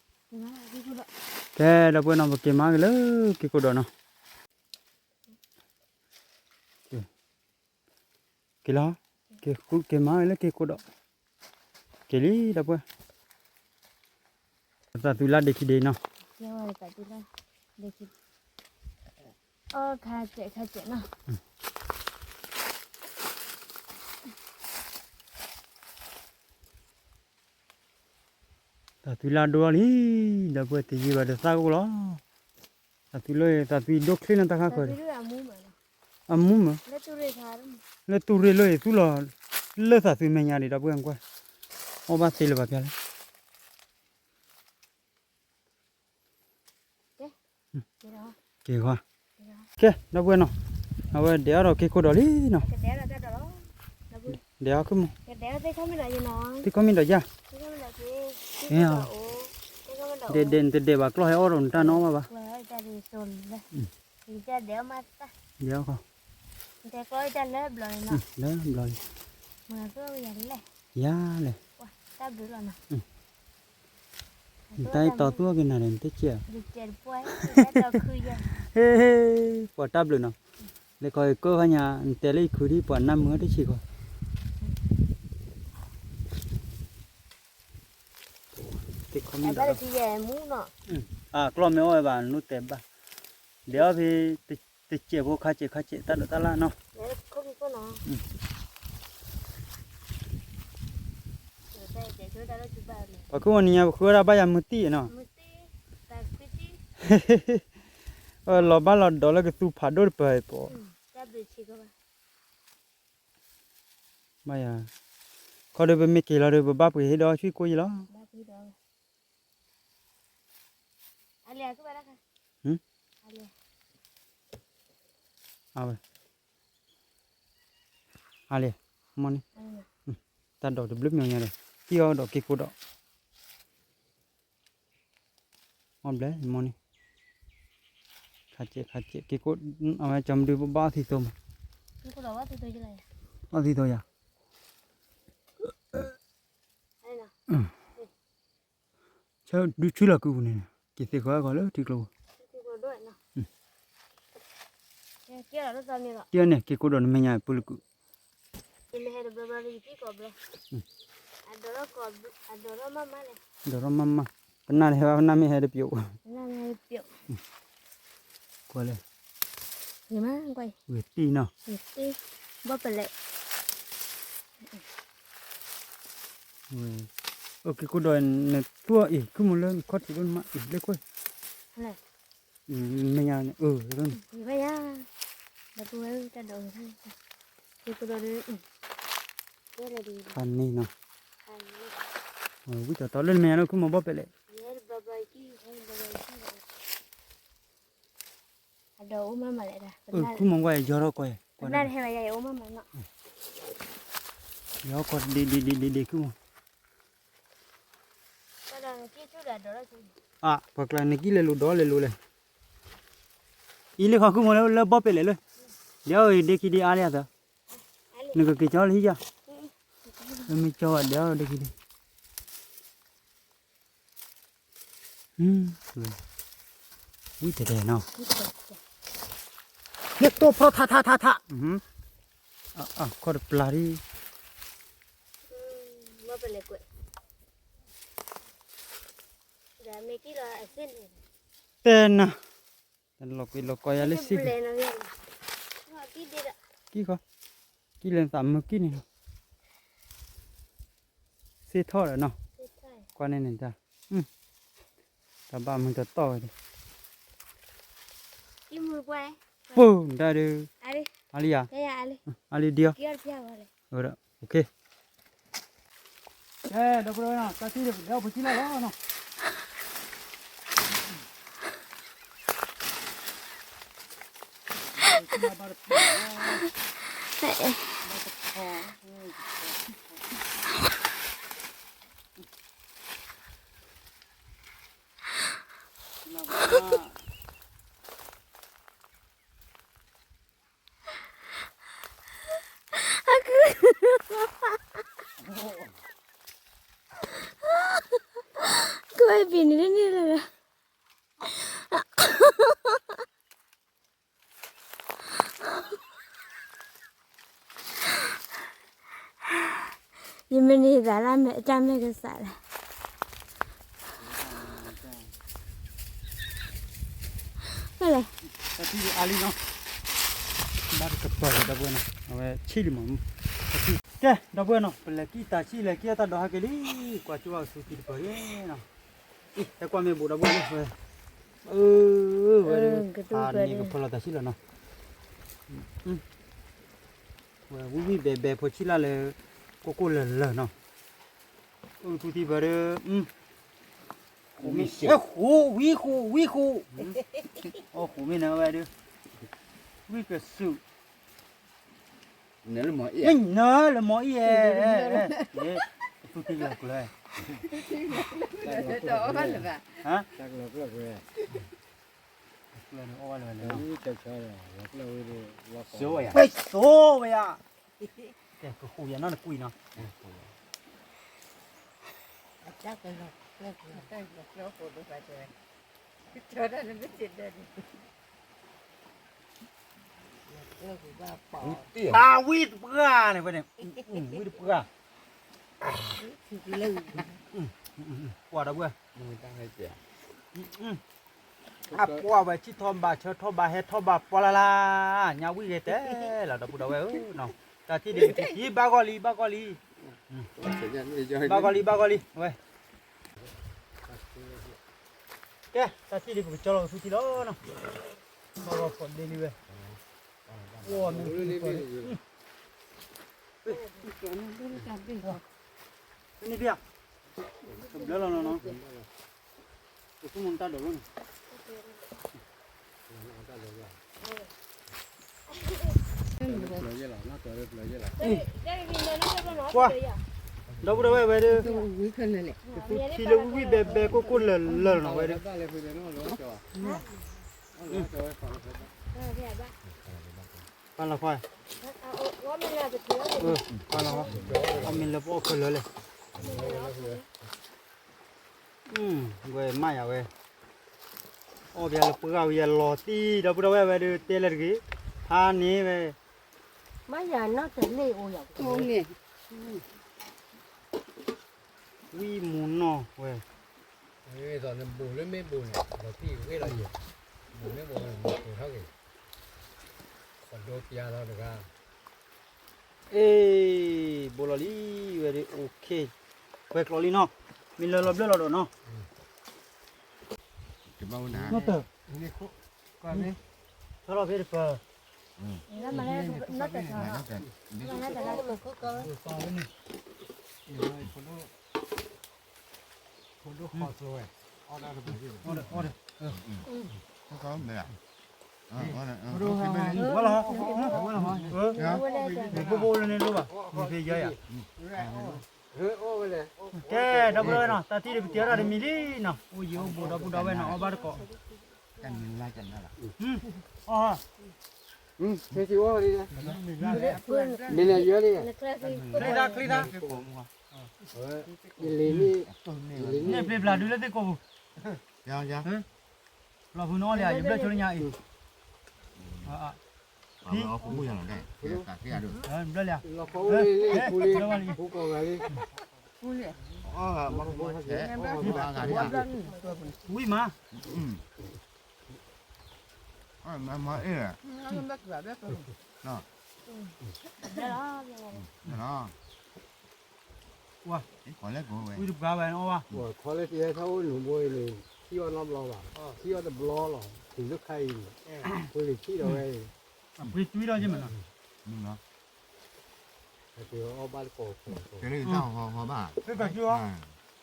ကဲ ဒီပုၢ်ဝဲၢ်နီၤ ပက့ၤမၤက့ၤလၢက့ၤကိးဒီးနီၤ က့ၤလီၤ က့ၤမၤဝဲလၢက့ၤကိးဒီး က့ၤလံ ဒီပုၢ်ဝဲၢ် သးသူလၢဒ့ခံဒ့နီၤ အီၣ်ခါစဲးခါစဲးနီၤ သးသွံလၢဒိၣ်လီၤလံ, ဒီပုၢ်ဝဲၢ်တယံာ်ဘၣ်ဒီးသၣ်ကအိၣ်လီၤ. သးသွံလၢ သးသွံဒိၣ်ချ့လၢတၢ်ခါခၢးဒီး, အမူမး, လၢတူၢ်ရ့ၣ်သူလီၤ, လၢသးသွံမဲာ်ညါဒံး ဒီပုၢ်ဝဲၢ်ကွၢ်, အီၣ်ဘၣ်သ့လၢၤဘၣ်ဖျါလဲၣ်. ကဲ, ကဲ, ဒီပုၢ်ဝဲၢ်နီၤ, အဝဲဒဲးအီၣ်ဒီးက့ၤခိၣ်ဒီးလံနီၤ, ဒဲးအီၣ်ခုၣ်မး, သ့ၣ်ခီမ့ၢ်ဒီးယၤ, ဒဲးဒဲး နတဒဲးဘၣ်ကျီၢ်ဟဲအီၣ်ဒီးနတၢ်နီၣ်ဘၣ်ဘၣ်, ဒဲးအီၣ်ခီ, လၢဘျီလံ, ယၤလဲၣ်, နတၢ်အံၤတီသူအီၣ်က့ၤနၤဒီး နတစဲး, ဟ့ၣ်, ပှၤတၢ်ဘျုးနီၤ, လဲၤခီကၢၢ်ဖးညါ နတဲလၢယခုဒ်ပှၤနၢ်မုာ်တဆံးခီ, သ့ၣ်ခီမ့ၢ်ဒီး, အကျီၢ်မ့ၢ်အီၣ်ဝဲဘၣ် နအိၣ်တဲဘၣ်, ဒဲးအီၣ်ဖဲ တစဲးဖိခါစဲးခါစဲး တၢ်ဒိးတၢ်လၢ်နီၤ, ပှၤခိၣ်မနံၤညါ ပဃုဝဲဒၣ်ဘၣ်ယၤမုၢ်တံၢ်နီၤ, လီၤဘၣ်လီၤဒီးလၢကသူဖးဒိၣ်တပၤအံၤပီၤ, ဘၣ်ယၤ, ခီဒီးပမ့ၢ်က့ၤလီၤဒီး ပဘၣ်ပှ့ၤဟ့ၣ်ဒီးဆွံၣ်ကိၣ်ယံလီၤ, အဝဲ အါလဲၣ်, မ့ၢ်န့ၣ်, တၢ်ဒိးတဘျုးမံၤညါဒီး ကံၢ်အီၣ်ဒီးက့ၤကိၣ်ဒီး, အီၣ်ဘျဲၣ်မ့ၢ်န့ၣ်, ခါစဲးခါစဲး က့ၤကိၣ်, အဝဲကၠီမဒုဘၣ်အီၣ်သံသိမး, အီၣ်သံသိယၤ ဆၢဒုးဆူလီၤကုပူၤန့ၣ်, က့ၤသ့ၣ်ဃီအဂီၢ်လၢထံကျိပူၤ, ကဲန့ၣ် က့ၤကိၣ်ဒီးနမဲာ်ညါပူၤလီၤကု, ဒိးထီၣ်မးမး, ကွၢ်လဲၣ်, ဝဲတံၢ်နီၤ, ဘီၣ်ပလဲၣ် အက့ၤကိၣ်ဒီး နသူအီၤအံၤ ခုမ့ၢ်လၢနခီၣ်ထံးဒိၣ်နမးအံၤ လၢကွဲၢ်, မဲာ်ညါန့ၣ်, ခါန့ၣ်နီၤ, ဝံၣ်တီတီလၢနမဲာ်ညါလၢခုမ့ၢ်ဘီၣ်ပဲာ်လဲၣ်, ခုမ့ၢ်ကွၢ်ယီၤထီၣ်ကွၢ်, ယီၤထီၣ်ကွၢ်ဒ့ဒ့ဒ့ဒ့ဒ့ခုမ့ၢ်, အပှၤကျါန့ၣ်ကံၣ်လဲၤလိၤဒီးလဲၤလိၤလဲၣ်, အံၤလၢခီခုမ့ၢ်လၢဘီၣ်ပဲာ်လဲၣ်လၢ, ဒ်အံၤဒ့ခံဒ့အါလံအသး, နကက့ၤကၠီလၢဟံၣ်ယၤ, မ့ၢ်ကၠီဝဲဒ်အံၤဒ့ခံဒ့ ဝံၣ်တဲတဲနီၤ, လၢတိၢ်ဖျီထးထးထးထး, ခီၣ်တပျၢ်ဒ်, တဲနၤ, တလီၤကွံာ်လီၤကီယၤလၢစ့ၢ်ကီး, ကံၣ်ဃီ, ကံၣ်လၢသးမုာ်ကံၣ်န့ၣ်နီၤ, စ့ၢ်ထီၣ်ဒီးနီၤ, ကွၢ်န့ၣ်န့ၣ်တၢ်, တၢ်ဘၣ်မုာ်တတီၢ်ဝဲဒီး, ပူၤဒၣ်ဒီး, အါလံယၤ, အါလံဒံအီၤ, ဒီး, ကဲ, ဒီပုၢ်ဝဲၢ်နီၤ တၢ်ထံၣ်ဒီးပလဲၤအီၣ်ပူၤကံၣ်လၢ်လီၤနီၤ, ကဝဲပံၤန့ၣ်လၢန့ၣ်လၢၤလၢ ယမ့ၢ်န့ၢ်သးလၢမဲာ်တၢ်မဲာ်ကစၢ်လၢ, ဖဲလဲၣ်, တၢ်ထံၣ်အါလံနီၤ, ဘၣ်တကပၤဒီပုၢ်ဝဲၢ်နီၤ အဝဲဆံၣ်လံမး, တၢ်ထံၣ် ကဲ ဒီပုၢ်ဝဲၢ်နီၤ ပလဲၤကံၣ်တၢ်ဆံၣ်လဲၤကံၣ်အတၢ်ဒိးဟဲက့ၤလံ, ကွၢ်ကၠိဘၣ်ကသူတံၤတပၢၤလံနီၤ, အံၤ ဟဲကွၢ်မ့ၢ်ဘူးဒီပုၢ်ဝဲၢ်, အၢ ဝဲဒၣ် ဖးန့ၣ်ကဖီလီၤတၢ်ဆံၣ်လီၤနီၤ, ဝဲဝံၣ်ဝံၣ်ဘဲဘဲဖိဆံၣ်လၢ်လၢ ကိၢ်ကိၢ်လၢၤလၢၤနီၤ, အိၣ်ကသူတံၤပၢၤဒီး ဃိးမ့ၢ်ဃိးဝံဃိးဝံဃိး, အီၣ်ဃိးမ့ၢ်နၤဝဲဒၣ်, ဝံကဆူၣ်, နလၢမီၤအံၣ်, နလၢမီၤအံၣ်ဧဲ, ကသူတံၤပၢၤကျၢၤ, တၢ်ကျၢၤကျၢၤကျၢၤ, ဝဲဆိဝဲယၤ, ကဃိယၤနီၤနကွံာ်နီၤ, တၢ်ဝံၣ်တပှၢ်န့ၣ်ဝဲန့ၣ်, ဝံၣ်တပှၢ်, ကွၢ်ဒီပုၢ်ဝဲၢ်, အပှၢ်ဝဲဆံၣ်ထီၣ်ဘးဆၢထီၣ်ဘး ဟဲထီၣ်ဘးပှၢ်လၢ်လၢ်, ညါဝံၣ်ဂ့ၤတဲလီၤ ဒီပုၢ်ဒီဝဲၢ်ဧၢ, တၢ်ထံၣ်ဒံးကထံၣ်ထံၣ် ဘၣ်ဂီၢ်လံ ဘၣ်ဂီၢ်လံ, ဘၣ်ဂီၢ်လံ ဘၣ်ဂီၢ်လံ ဝဲ ကဲ တၢ်ထံၣ်ဒံးပကကၠီလီၤကသူထံလီၤနီၤ, ဘၣ်ဂီၢ်ဖီၣ်ဒ့လံဝဲ, အိၣ်မ့ၢ် န့ၣ်ဘၣ်, ကဘျၢလီၤနီၤနီၤ, ပဆိကမိၣ်တၢ်ဒိးလီၤန့ၣ်, ကွၢ်, ဒီပုၢ်ဒီဝဲၢ်ဝဲဒၣ်, ကသူထံလၢဝံၣ်ဘဲဘဲကိၢ်ကိၢ်လၢၤလၢၤနီၤဝဲဒၣ်, ပာ်လီၤခွါ, ပာ်လီၤခွါ, အမ့ၢ်လၢပအီၣ်ခဲလၢာ်လဲၣ်, ဝဲမၤယၤဝဲ, အီၣ်ဘၣ်လၢပှၢ်ဝံၤယလီၤတံၢ် ဒီပုၢ်ဒီဝဲၢ်ဝဲဒၣ်တဲလၢတဂ့ၤ, ဖးန့ၣ်ဝဲ, မၤယၤနီၢ်တလ့ၣ်အိၣ်ယၤ, ဝံၣ်မူနီၢ်ဝဲ, သိးနဘူးလၢမ့ၢ်ဘူးန့ၣ် လီၤတံၢ်ဂ့ၤလီၤယိာ်, ဘူးမ့ၢ်ဘူးန့ၣ် မၤကိးထီၣ်က့ၤ, ခီဒိပျါလီၤတဂၤ, အ့, ဘူးလီၤလံ, ဝဲဒၣ် okay, ဝဲကျိးလံနီၤ, မ့ၢ်လၢလီၤဘျၢၣ်လီၤဒီးနီၤ, နီၢ်တၢၢ်, ဆီလီၤဖဲတပၢၤ, ဝဲလီၤ, ဝဲလီၤ, ဘိဘိလၢန့ၣ်လိၣ်ဘၣ်, မ့ၢ်ဖဲယဲယၤ, ကဲ ဒီပုၢ်ဒီဝဲၢ်နီၤ, တၢ်ထံၣ်ဒံးပတဲထီၣ်တမံၤလံနီၤ, အိၣ်ယံၤအိၣ်ဘူးဒီပုၢ်ဒီဝဲၢ်နီၤ, အီၣ်ဘၣ်တကိး, အီၣ်, မ့ၢ်န့ၣ်ယဲလံ, ချ့ဒၣ်ချ့ဒၣ်, န့ၣ်ပျ့ၤပျၢ်ဒုလၢသ့ၣ်ကိးပူၤ, လီၤဖုနအီၣ်လံဧါ, ယဘျၢၣ်ဆိလၢညါအံၤ, ဘျၢၣ်လံဧါ, ဝံၣ်မး, ဝံၣ်တပှၢ်ဝဲန့ၣ်အီၣ်ဘၣ်, ခီလဲၣ်ကိးဝဲ, ဝံၣ်တပှၢ်ဝဲန့ၣ်အီၣ်ဘၣ်, ခီလၢကဟဲထီၣ်အိၣ်နူးဘိအံၤန့ၣ်, ထံၣ်အီၣ်နီတဘျီဘၣ်, ထံၣ်အီၣ်တဘျီလီၤ,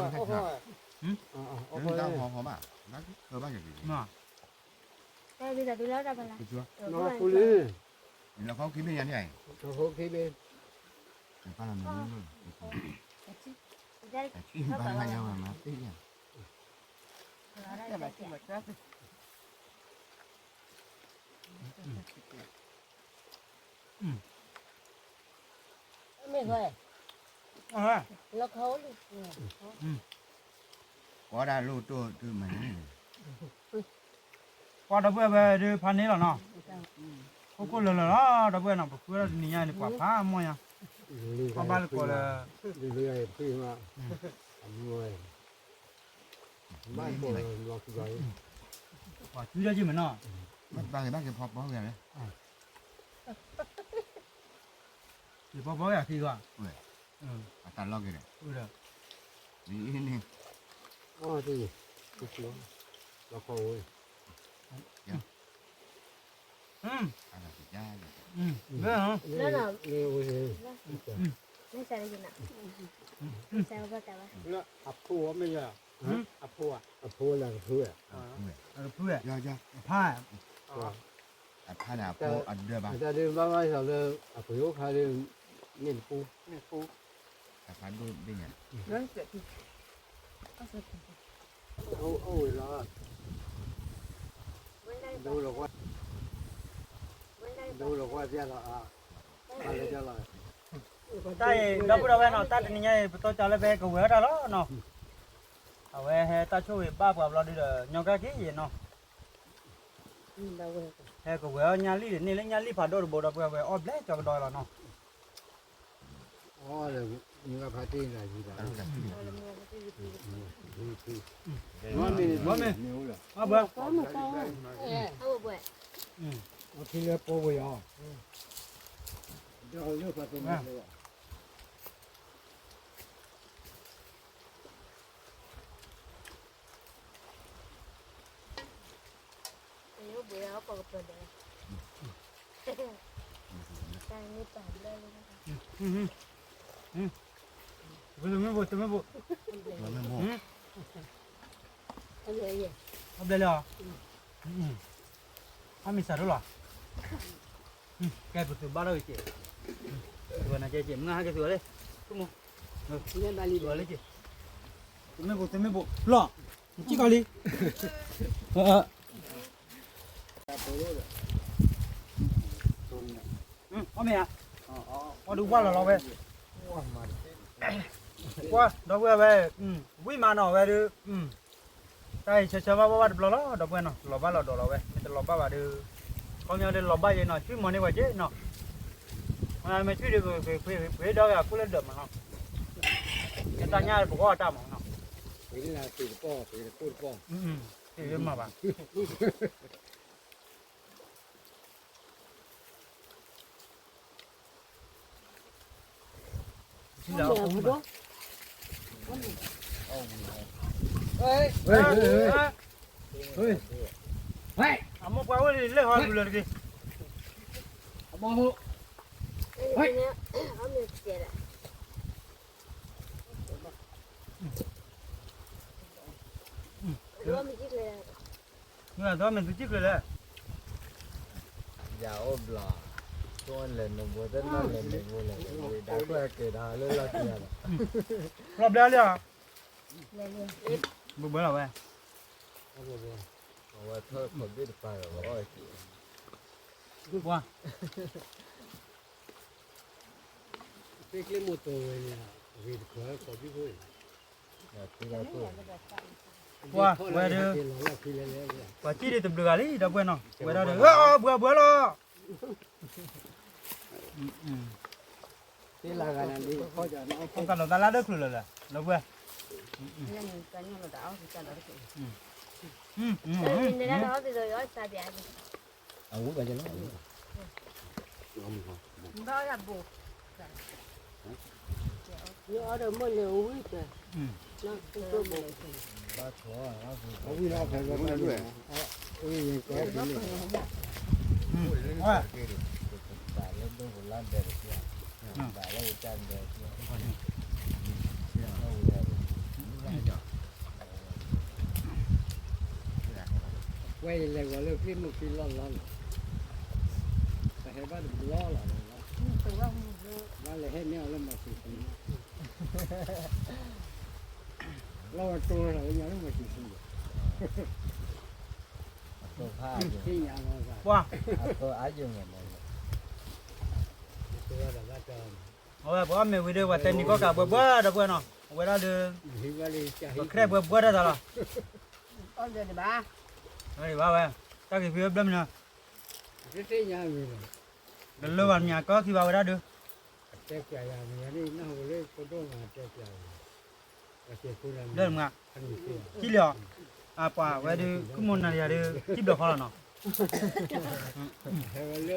ထံၣ်လၢခါအံၤန့ၣ်, ပှ့ၤထံၣ်ဒီးဝဲအံၤ, ပှ့ၤတွံၢ်ဒီးယမ့ၢ်နီၤ, အီၣ်ဘၣ်တကိး, တၢ်ဟီဟီဘၣ်, တၢ်ဟီဟီဘၣ်, တၢ်ဟီဟီဘၣ်, လီၤခီခံဘ့ၣ်ညါန့ၣ်, လီၤခီခံဘ့ၣ်, မ့ၢ်ဂီၢ်, လီၤခီအိၣ်လံ, ကွၢ်ဒၣ်လိၣ်တိၢ်တုၤမၤန့ၣ်, ကွၢ်ဒီပုၢ်ဝဲၢ်ဝဲဒၣ်ဖးန့ၣ်လီၤနီၤ, ခိၣ်ခိၣ်လၢာ်လၢာ်လီၤ ဒီပုၢ်ဝဲၢ်နီၤ, ပဃုဝဲဒၣ်တနံၤညါန့ၣ် ပှၤဖးမီၢ်ညါ, အီၣ်ဘၣ်လၢကိးလၢ, ပှၤတွံၢ်ဒၣ်ယမ့ၢ်နီၤ, ဘၣ်က့ၤဘၣ်က့ၤဖီပီဂ့ၤလၢ, တ ပီပီယၤခံဂီၢ်, အတၢ်လီၢ်က့ၤဒီး, အီၣ်တ့ၢ်, လီၤခီဝဲ, လၢအဖိမ့ၢ်ယၤ, အဖိ, အဖိလၢကဖု, ကဖု, အဖါ, အဖါန့ၣ်အဖိအဒၢဘၣ်, တၢ်ဒုးဘၣ်ဘၣ်လၢ အပယိၣ်ခါဒုး, မ့ၢ်တပူ, မ့ၢ်တပူ, အဖါဒိၣ်ဒ်ညါ, အိၣ်ဝဲလီၤ, ဒိလီၤကွၢ်, ဒိလီၤကွၢ်ပျဲလီၤ, ဖါလၢပျဲလီၤ, တၢ်အံၤ ဒီပုၢ်ဒီဝဲၢ်နီၤ တၢ်တနံၤညါအံၤ ပတီၢ်ကၢလၢပဟဲကဝဲၤအီၣ်တၢ်လီၤနီၤ, အဝဲဟဲတၢ်ဆိၣ်ဂ့ၤဘၣ်ပှၤဘျီဒုဒီး ညီကၢ်က့ၤယဲနီၤ, ဟဲကဝဲၤအီၣ်ညၣ်လံၣ်န့ၣ်လၢညၣ်လံၣ်ဖးဒိၣ်တဘိဒီပုၢ်ဝဲၢ် အီၣ်ဘျဲၣ်ကၠီကဒီးလီၤနီၤ, အီၣ်လၢမုၢ်ဂၢ်ဖါတ့ၢ်နၤယံၤဘၣ်, မ့ၢ်, မ့ၢ်, အီၣ်ဘှဲၣ်, အီၣ်ခံလၢပိဝဲအီၤ, ဒီးလၢပှၤတနၤလၢ တမ့ၢ်ဘိ, တမ့ၢ်ဘိ, အဘျဲၣ်လံဧါ, အမ့ၢ်စးထီၣ်လီၤ, ကဲပသူၣ်ဘၣ်ထီၣ်က့ၤက့ၤ, သူၣ်ဝဲနၤကဲက့ၤ မုၢ်ဟါက့ၤသူၣ်ဝဲလံ, သူၣ်မူ, သူၣ်ဝဲလံက့ၤ, တမ့ၢ်ဘိ တမ့ၢ်ဘိ လီၤ, နစံၣ်ကီးလံ, အီၣ်မ့ၢ်ဧါ, အီၣ်ဒုးဝါလီၤလီၤဝဲ, ကွၢ် ဒီပုၢ်ဝဲၢ်, ဝံၣ်မးနီၤဝဲဒုး, တၢ်အံၤဆၢဆၢဘၣ်ဘၣ်ဘၣ်တဘျီလီၤ ဒီပုၢ်ဝဲၢ်နီၤ, လီၤဘၣ်လီၤဒီးလီၤဝဲ မ့ၢ်တလီၤဘၣ်ဘၣ်ဒီး, ခီပညီဒုးလီၤဘၣ်ယဲနီၤ, ဆွံၣ်မီၤန့ၢ်ဝဲက့ၤနီၤ, မ့ၢ်ဆွံၣ်ဒုး ပှ့ၤဒီးဂ့ၤအခိၣ်လၢဒၢးမးနီၤ, ကတၢ်ညၣ်ပကအီၣ်တၢ်မးနီၤ, ပှ့ၤလၢပှ့ၤတပီၢ် ပှ့ၤတခိၣ်တပီၢ်, ပှ့ၤလၢမးဘၣ် အမိၢ်ပှၢ်အိၣ်လၢဟီလူၤလၢတဂ့ၤ, အမိၢ်, မ့ၢ်အသီမ့ၢ်သုစံၣ်ကျၢၤလဲၣ်, ယအိၣ်ဘျီ, ကလဲၤနဘိသ့ၣ်နီၢ်လဲၤနဘိလဲၣ်, ဝံၤဒၣ်ကွၢ်က့ၤဒီးလၢလီၤတံၢ်လီၤ, ဘျီဘျီလံဧါ, ဘၣ်ဘၣ်လီၤဝဲ, အဝဲထီၣ်ခိးဘ့ၣ်တပၤဒီးအီၣ်က့ၤ, ပှၤ သ့ၣ်ကျ့မိၢ်တိၤဝဲန့ၣ်, ဂ့ၤတခွဲးကိးဘံၣ်ဖိအံၤ, ပှၤဝဲဒုး, ပှၤစံၣ်ဒုးတဘျုးဂၤလံ ဒီပုၢ်ဝဲၢ်နီၤ, ဝဲဒၣ်ဒုး, ဘှဲဘှဲလီၤ, ကလီၤသးလၢဒၢချုးလၢာ်လၢာ် ဒီပုၢ်ဝဲၢ်, အဝဲဘၣ်ယလီၤ, ဘၣ်ထီၣ်, အဝဲလီၤဖဲဘၣ်မ့ၢ်, အဝဲကဲဒ်န့ၣ်, ဘၣ်လၢဒိၣ်ပလၢဒဲးတဖျၢၣ်, ဘၣ်လၢဝဲတၢ်ဒဲးတဖျၢၣ်, ဝဲလဲၤဝဲလၢ ချံမုၢ်ချံလီၢ်လီၢ်လီၤ, ပဟဲဘၣ်တဘျီလီၤ, ဘၣ်လဲၤဟဲန့ၢ်အီၤလၢမၤစံးဆူ, လီၤဝဲတိၤလီၤလၢညါလၢမၤစံးဆူ, ပှၤ, အဝဲပှၤအီၣ်မ့ၤဝံၤဒီး ပှၤတဲနံၤကီၢ်ကးဘှဲဘှဲဒီပုၢ်ဝဲၢ်နီၤ, အဝဲဒၣ်ဒီး, ပှၤခြဲဘှဲဘှဲတၢ်သးလီၤ, ဘၣ်ဝဲ, တၢ်က့ၤဖံးဝဲဘျၢမနုၤ, ကလၢဘၣ်မ့ၢ်ကီၢ်ခံဘၣ်ဝဲဒၣ်ဒီး, ဒၢမး, ထံလီၤ, အပှၤဝဲဒုး ခိၣ်မိၢ်နၤယၤဒီး ထံဘျီၣ်ခီလီၤနီၤ, ဟဲဝဲလ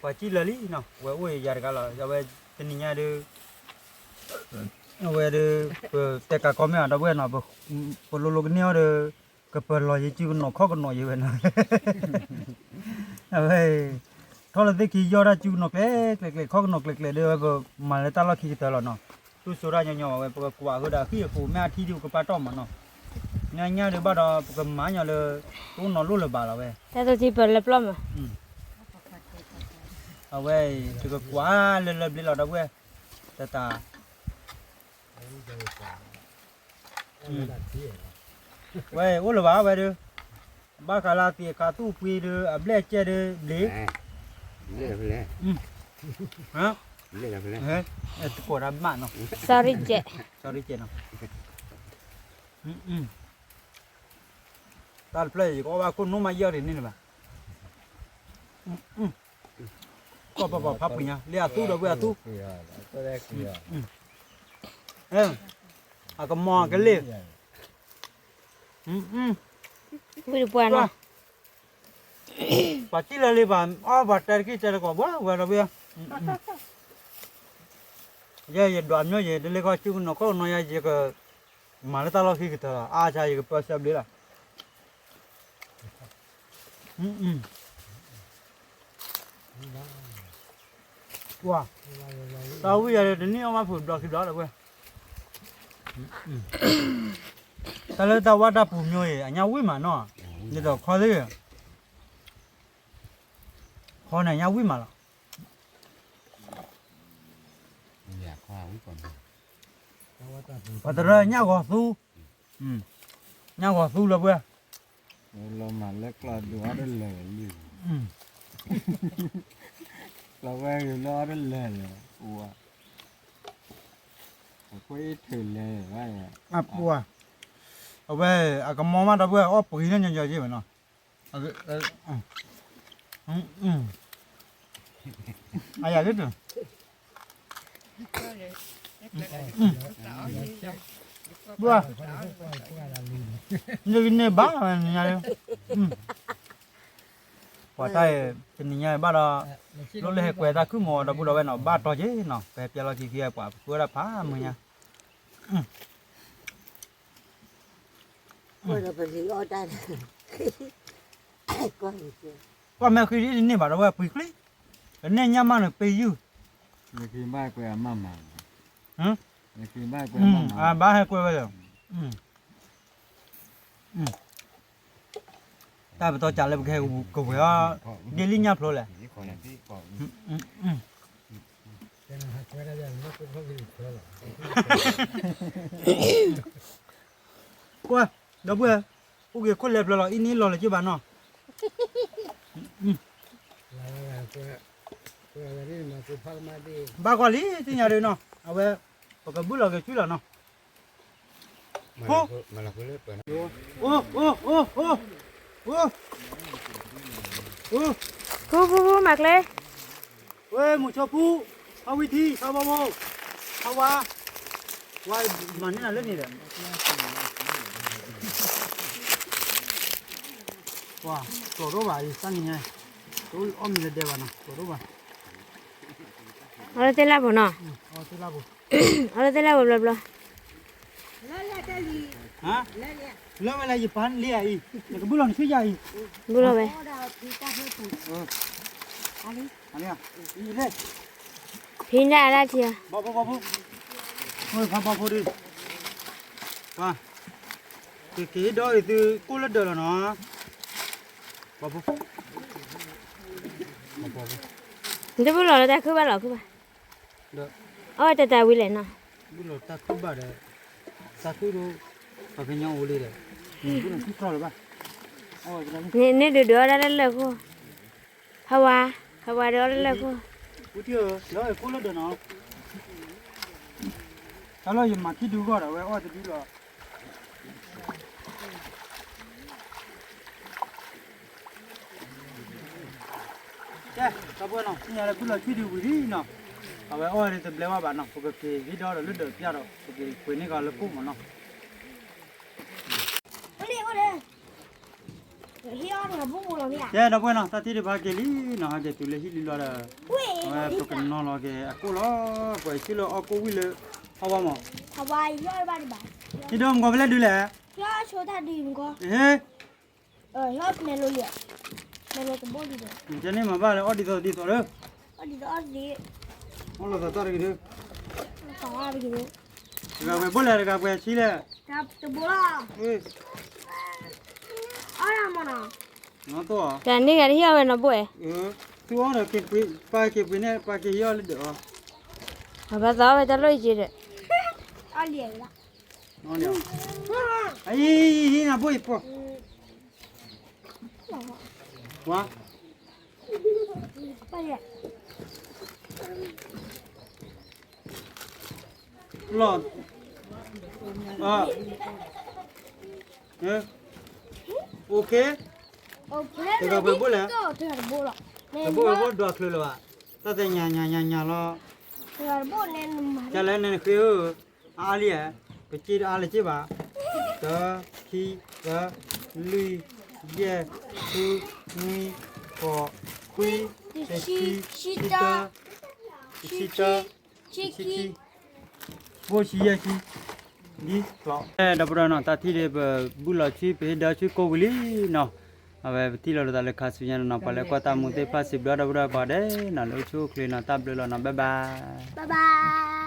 ပှၤကံၣ်လၢာ်လံနီၤ, ဝဲအိၣ်ယၤတဂၤလီၤ, အဝဲတနံၤညါဒီး အဝဲဒီး ပတဲကးကီမ့ၢ်အဒီပုၢ်ဝဲၢ်နီၤ, ပလိၤလိၤကန့ၢ်အီၤဒီး ကပၢၤလီၤယဲၢ်စုကနီၤခီၣ်ကနီၤယဲၢ်ဝဲနီၤ, အဝဲ ထီၣ်လၢသ့ၣ်ခံယီၢ်တၢ်စုကနီၤကျဲကျဲကျဲ ခီၣ်ကနီၤကျဲကျဲဒီး ဝဲပမၤလၢတၢ်လီၢ်ခံကတၢၢ်လီၤနီၤ, တူၢ်စိတၢ်ညီညီဘၣ်ဝဲ ပကကွၢ်ဃုာ်ဒီးအဃံအဃိးမ့ၢ်အထံဒုးကပာ်တီၢ်မးနီၤ, ညါညါဒီးဘၣ်ဒီး ပကမၤညီလၢ တအိၣ်နီၤလိၣ်လၢၤဘၣ်လီၤဝဲ, တၢ်တထံပၢၢ်လၢပျီမး အဝဲ တကကွၢ်လၢလၢဘျ့လီၤဒီပုၢ်ဝဲၢ်, တတး ဝဲအိၣ်လၢၤဘၣ်ဝဲဒီး, ဘၣ်ဃးလၢသံးအခါသူၣ်ပှ့ၤဒီး အဘျဲၣ်အကဲဒီး ဘျ့, ဘျ့လၢဖဲလဲၣ်, တကိးတၢ်မးနီၤ, sorry ကဲ, sorry ကဲနီၤ, တၢ်တဖျၢၣ်ယကအီၣ်ဘၣ်ခိၣ်နိမးယီၢ်ဒံးန့ၣ်လၢၤဘၣ်, ကီၢ်ပပှၤဖးပှ့ၤညါ လၢအသူဒီပုၢ်ဝဲၢ်အသူ, အကမီၤကလ့ၢ်, ဝံၤတပှၢ်နီၤ, ပှၤကံၣ်လၢာ်လံ ပှၤအီၣ်ပှၤတဲတကံၢ်တဲတကိးဘၣ်ဝဲဒီပုၢ်ဝဲၢ်, ယဲယဒွးမ့ၢ်ယဲ တလ့ခီစုကနီၤခီၣ်ကနီၤယဲ ယကမၤလၢတၢ်လီၢ်ခံကတၢၢ်လီၤ အါဆါယကပၢဆှၢဘျ့လီၤ, ပှၤ, တၢ်ဝံၣ်ယၤဒီးတနံၣ်အီၣ်ဘၣ်ဖုးဘျီခံဘျီဒီပုၢ်ဝဲၢ်, တၢ်လၢတၢ်ဝါတၢ်ပူၤမ့ၢ်အံၤ အညၣ်ဝံၣ်မးနီၤ, ဒ်သိးခီသ့ၣ်, ခီန့ၣ်အညၣ်ဝံၣ်မးလီၤ, ပှၤတရၢညၣ်ဂီၤသူ, ညၣ်ဂီၤသူလီၤပှဲၤ, လီၤမးလၢကျီဒုးအီၣ်တလၢာ်လံ, ကျီဝဲဂ့ၤလၢအီၣ်တလၢာ်လၢ, အကွၢ်အံၤထုးလဲၤ, အဝဲ အကမီၤမးဒီပုၢ်ဝဲၢ် အီၣ်ပှ့ၤန့ၣ်ညီညီယ့ၢ်ဝဲနီၤ, အယၤဒ်တ နကန့ၢ်ဘၣ်ဝဲနညါလၢ, ပှၤတၢ်အံၤ တနံၤညါဘၣ်ဒီး, လိၣ်လၢဟဲကွဲးတၢ်ခုၣ်မီၤဒီပုၢ်ဒီဝဲၢ်နီၤ ဘၣ်တီက့ၤနီၤ ပဟဲပျဲလီၤခံခံပှၤပဃုဝဲဒၣ်ဖးမုၢ်ညါ, ကွၢ်မဲာ်ဃံဒ်တန့ၢ်ဘၣ်ဒီးဝဲပှ့ၤချ့, ကန့ၢ်ညၣ်မးန့ၣ်ပ့ၤယုၢ်, ဘၣ်ဟဲကွဲးဝဲလၢ, တၢ်ပတီၢ်ကးလၢပကဟဲကဝဲၤအီၤ, ဒ့လံညၣ်ဖျိလဲၣ်, ကွၢ်, ဒီပုၢ်ဝဲၢ်, အိၣ်က့ၤခိၣ်လဲၤဖျၢၣ်လီၤ အံၤန့ၣ်လီၤလၢက့ဘၣ်နီၤ, ဘၣ်ကွၢ်လံ သ့ၣ်ညါဒ်နီၤ အဝဲ, ပကဘုၣ်လီၤက့ၤဆူလီၤနီၤ, ဖိ, ဖိ, ဖိ, မၤကျဲ, ဝဲ မုဆိဖူ, ဖါဝံထံ, ဖါဘီဖိ, ဖါဝါ, ဝါမၤန့ၢ်နၤလၢန့ၣ်ဒီး, ပှၤကၠီၤဒိၣ်ဘၣ်အံၤ တၢ်နံၤညါ, တအီၣ်မ့ၤလၢဒဲဘၣ်နီၤ ကၠီၤဒိၣ်ဘၣ်, အီၣ်လၢသ့ၣ်လၢ်ပူၤနီၤ, အီၣ်လၢသ့ၣ်လၢ်ပူၤဘျီဘျီ လၢဝဲလၢယပၢ်လံဧါအံၤ, နကဘုၣ်လီၤနဆ့ယၤအံၤ, ဘုၣ်လီၤဝဲ, ဖံဒၣ်အဒၣ်ထံဧါ, ဘီဖိဘီဖိ, ဖါဘီဖိဒုး, ပှၤ, ကက့ၤဒီးအံၤသုကိၣ်လၢဒၢးလီၤနီၤ, ဘီဖိ, နတဘုၣ်လီၤလၢတၢ်ခုၣ်ဘၣ်လီၤခုၣ်ဘၣ်, အီၣ်တၢ်တၢ်ဝံၤလဲၣ်နီၤ, ဘုၣ်လီၤတၢ်ခုၣ်ဘၣ်ဒီး, တၢ်ခုၣ်ဒိၣ်, ပှၤကညီအိၣ်လံဒီး, ဘုၣ်လီၤထံချီလၢၤဘၣ်, န့ၣ်ဒုးဒုးအီၣ်ဒၣ်လၢလၢၢ်ခိၣ်, ဟဝါ, ဟဝါဒုးအီၣ်လၢလၢၢ်ခိၣ်, တၢ်လီၢ်ယမၤခံဒုဂီၢ်ဒီး အဝဲအီၣ်တဒုလီၤ. ကဲ, ဒီပုၢ်ဝဲၢ်နီၤ, သ့ၣ်ညါလၢဘုၣ်လီၤထွံၣ်ဒုဝံၤလံနီၤ, အဝဲအီၣ်ဒ်တဘျဲဝဲဘၣ်နီၤ, ပကက့ၤဟ့ၣ်ဒီးလၢဒၢးပျၢ်ဒီး ပက့ၤပှ့ၤန့ၢ်ကီးလၢကိၣ်မးနီၤ. ကဲ ဒီပုၢ်ဝဲၢ်နီၤ တၢ်ထံၣ်ဒံးပဟဲက့ၤလံနီၤ ဟဲက့ၤတုၤလၢဟံၣ်လံလီၤဒီး အဝဲပကနီၤလီၤက့ၤအကိၣ်လီၤ ပှၤဆံၣ်လၢအီၣ်ကိၣ်ဝံၣ်လၢ ဟီဝါမး ဟံၣ်ဒိၣ်မုၢ်ကီၢ်ဖဲလဲၣ်ဒုးလဲၣ် ဟ့ၣ် ကဲန့ၣ်မၤဘၣ်လၢအီၣ်ဒ်သိးဒ်သိးလၢ အီၣ်လီၤသးတၢ်တဂ့ၤဒုး တဂၤပှဲၤဘိၣ်လဲၣ် တဂၤပှဲၤဆံလဲၣ် နီၢ်သိး တၢ်န့ၣ်ဂၤတဟ့ၣ်အီၣ်ဝဲနီၤဘိၣ်ဧါ သုအီၣ်ဒီးက့ၤပှ့ၤ ပာ်က့ၤပှ့ၤန့ၣ် ပာ်က့ၤဟ့ၣ်အီၣ်လၢဒၢးအီၤ အဘၣ်သးအီၣ်ဝဲတၢ်လိၣ်ယက့ၤဒီး အံၤ ဟံၣ်နၤဘိၣ်အံၤပှၤ ဝါ လီၤ OK တဂၤပှဲၤဘိၣ်လဲၣ် တဘိၣ်ဝဲဘိၣ်ဒွးချုးလၢၤဘၣ် တၢ်သ့ၣ်ညါညါညါညါလီၤ ကလဲၣ်န့ၣ်နဃ့ဧၢ အါလံဧါ ပစ့တအါလၢၤစ့ဘၣ် တၢ ခံ သၢ လွံၢ် ယဲၢ် ဃု နွံ ဃိး ခွံ တဆံ တဆံတၢ တဆံခံ ဘိၣ်ဆံယဲၢ်ဆံ ဒ်ကျီ ဒီပုၢ်ဒီဝဲၢ်နီၤ တၢ်ထံၣ်ဒံးပဘူၣ်လီၤဆံ ပဟ့ၣ်ဒၢဆံကိၣ်ဝံၤလံနီၤ အဝဲပထံၣ်လိာ်သးလၢခါဆူညါနီၤ ပှၤလၢကွၢ်တၢ်မူသ့ၣ်တဖၣ်စံးဘျုးဒီပုၢ်ဒီဝဲၢ်ကိးဂၤဒဲးနီၤ လၢအိၣ်ဆူၣ်အိၣ်ချ့နီၤ တၢ်ဘျုးလီၤနီၤ bye bye ဘၣ်ဘၣ်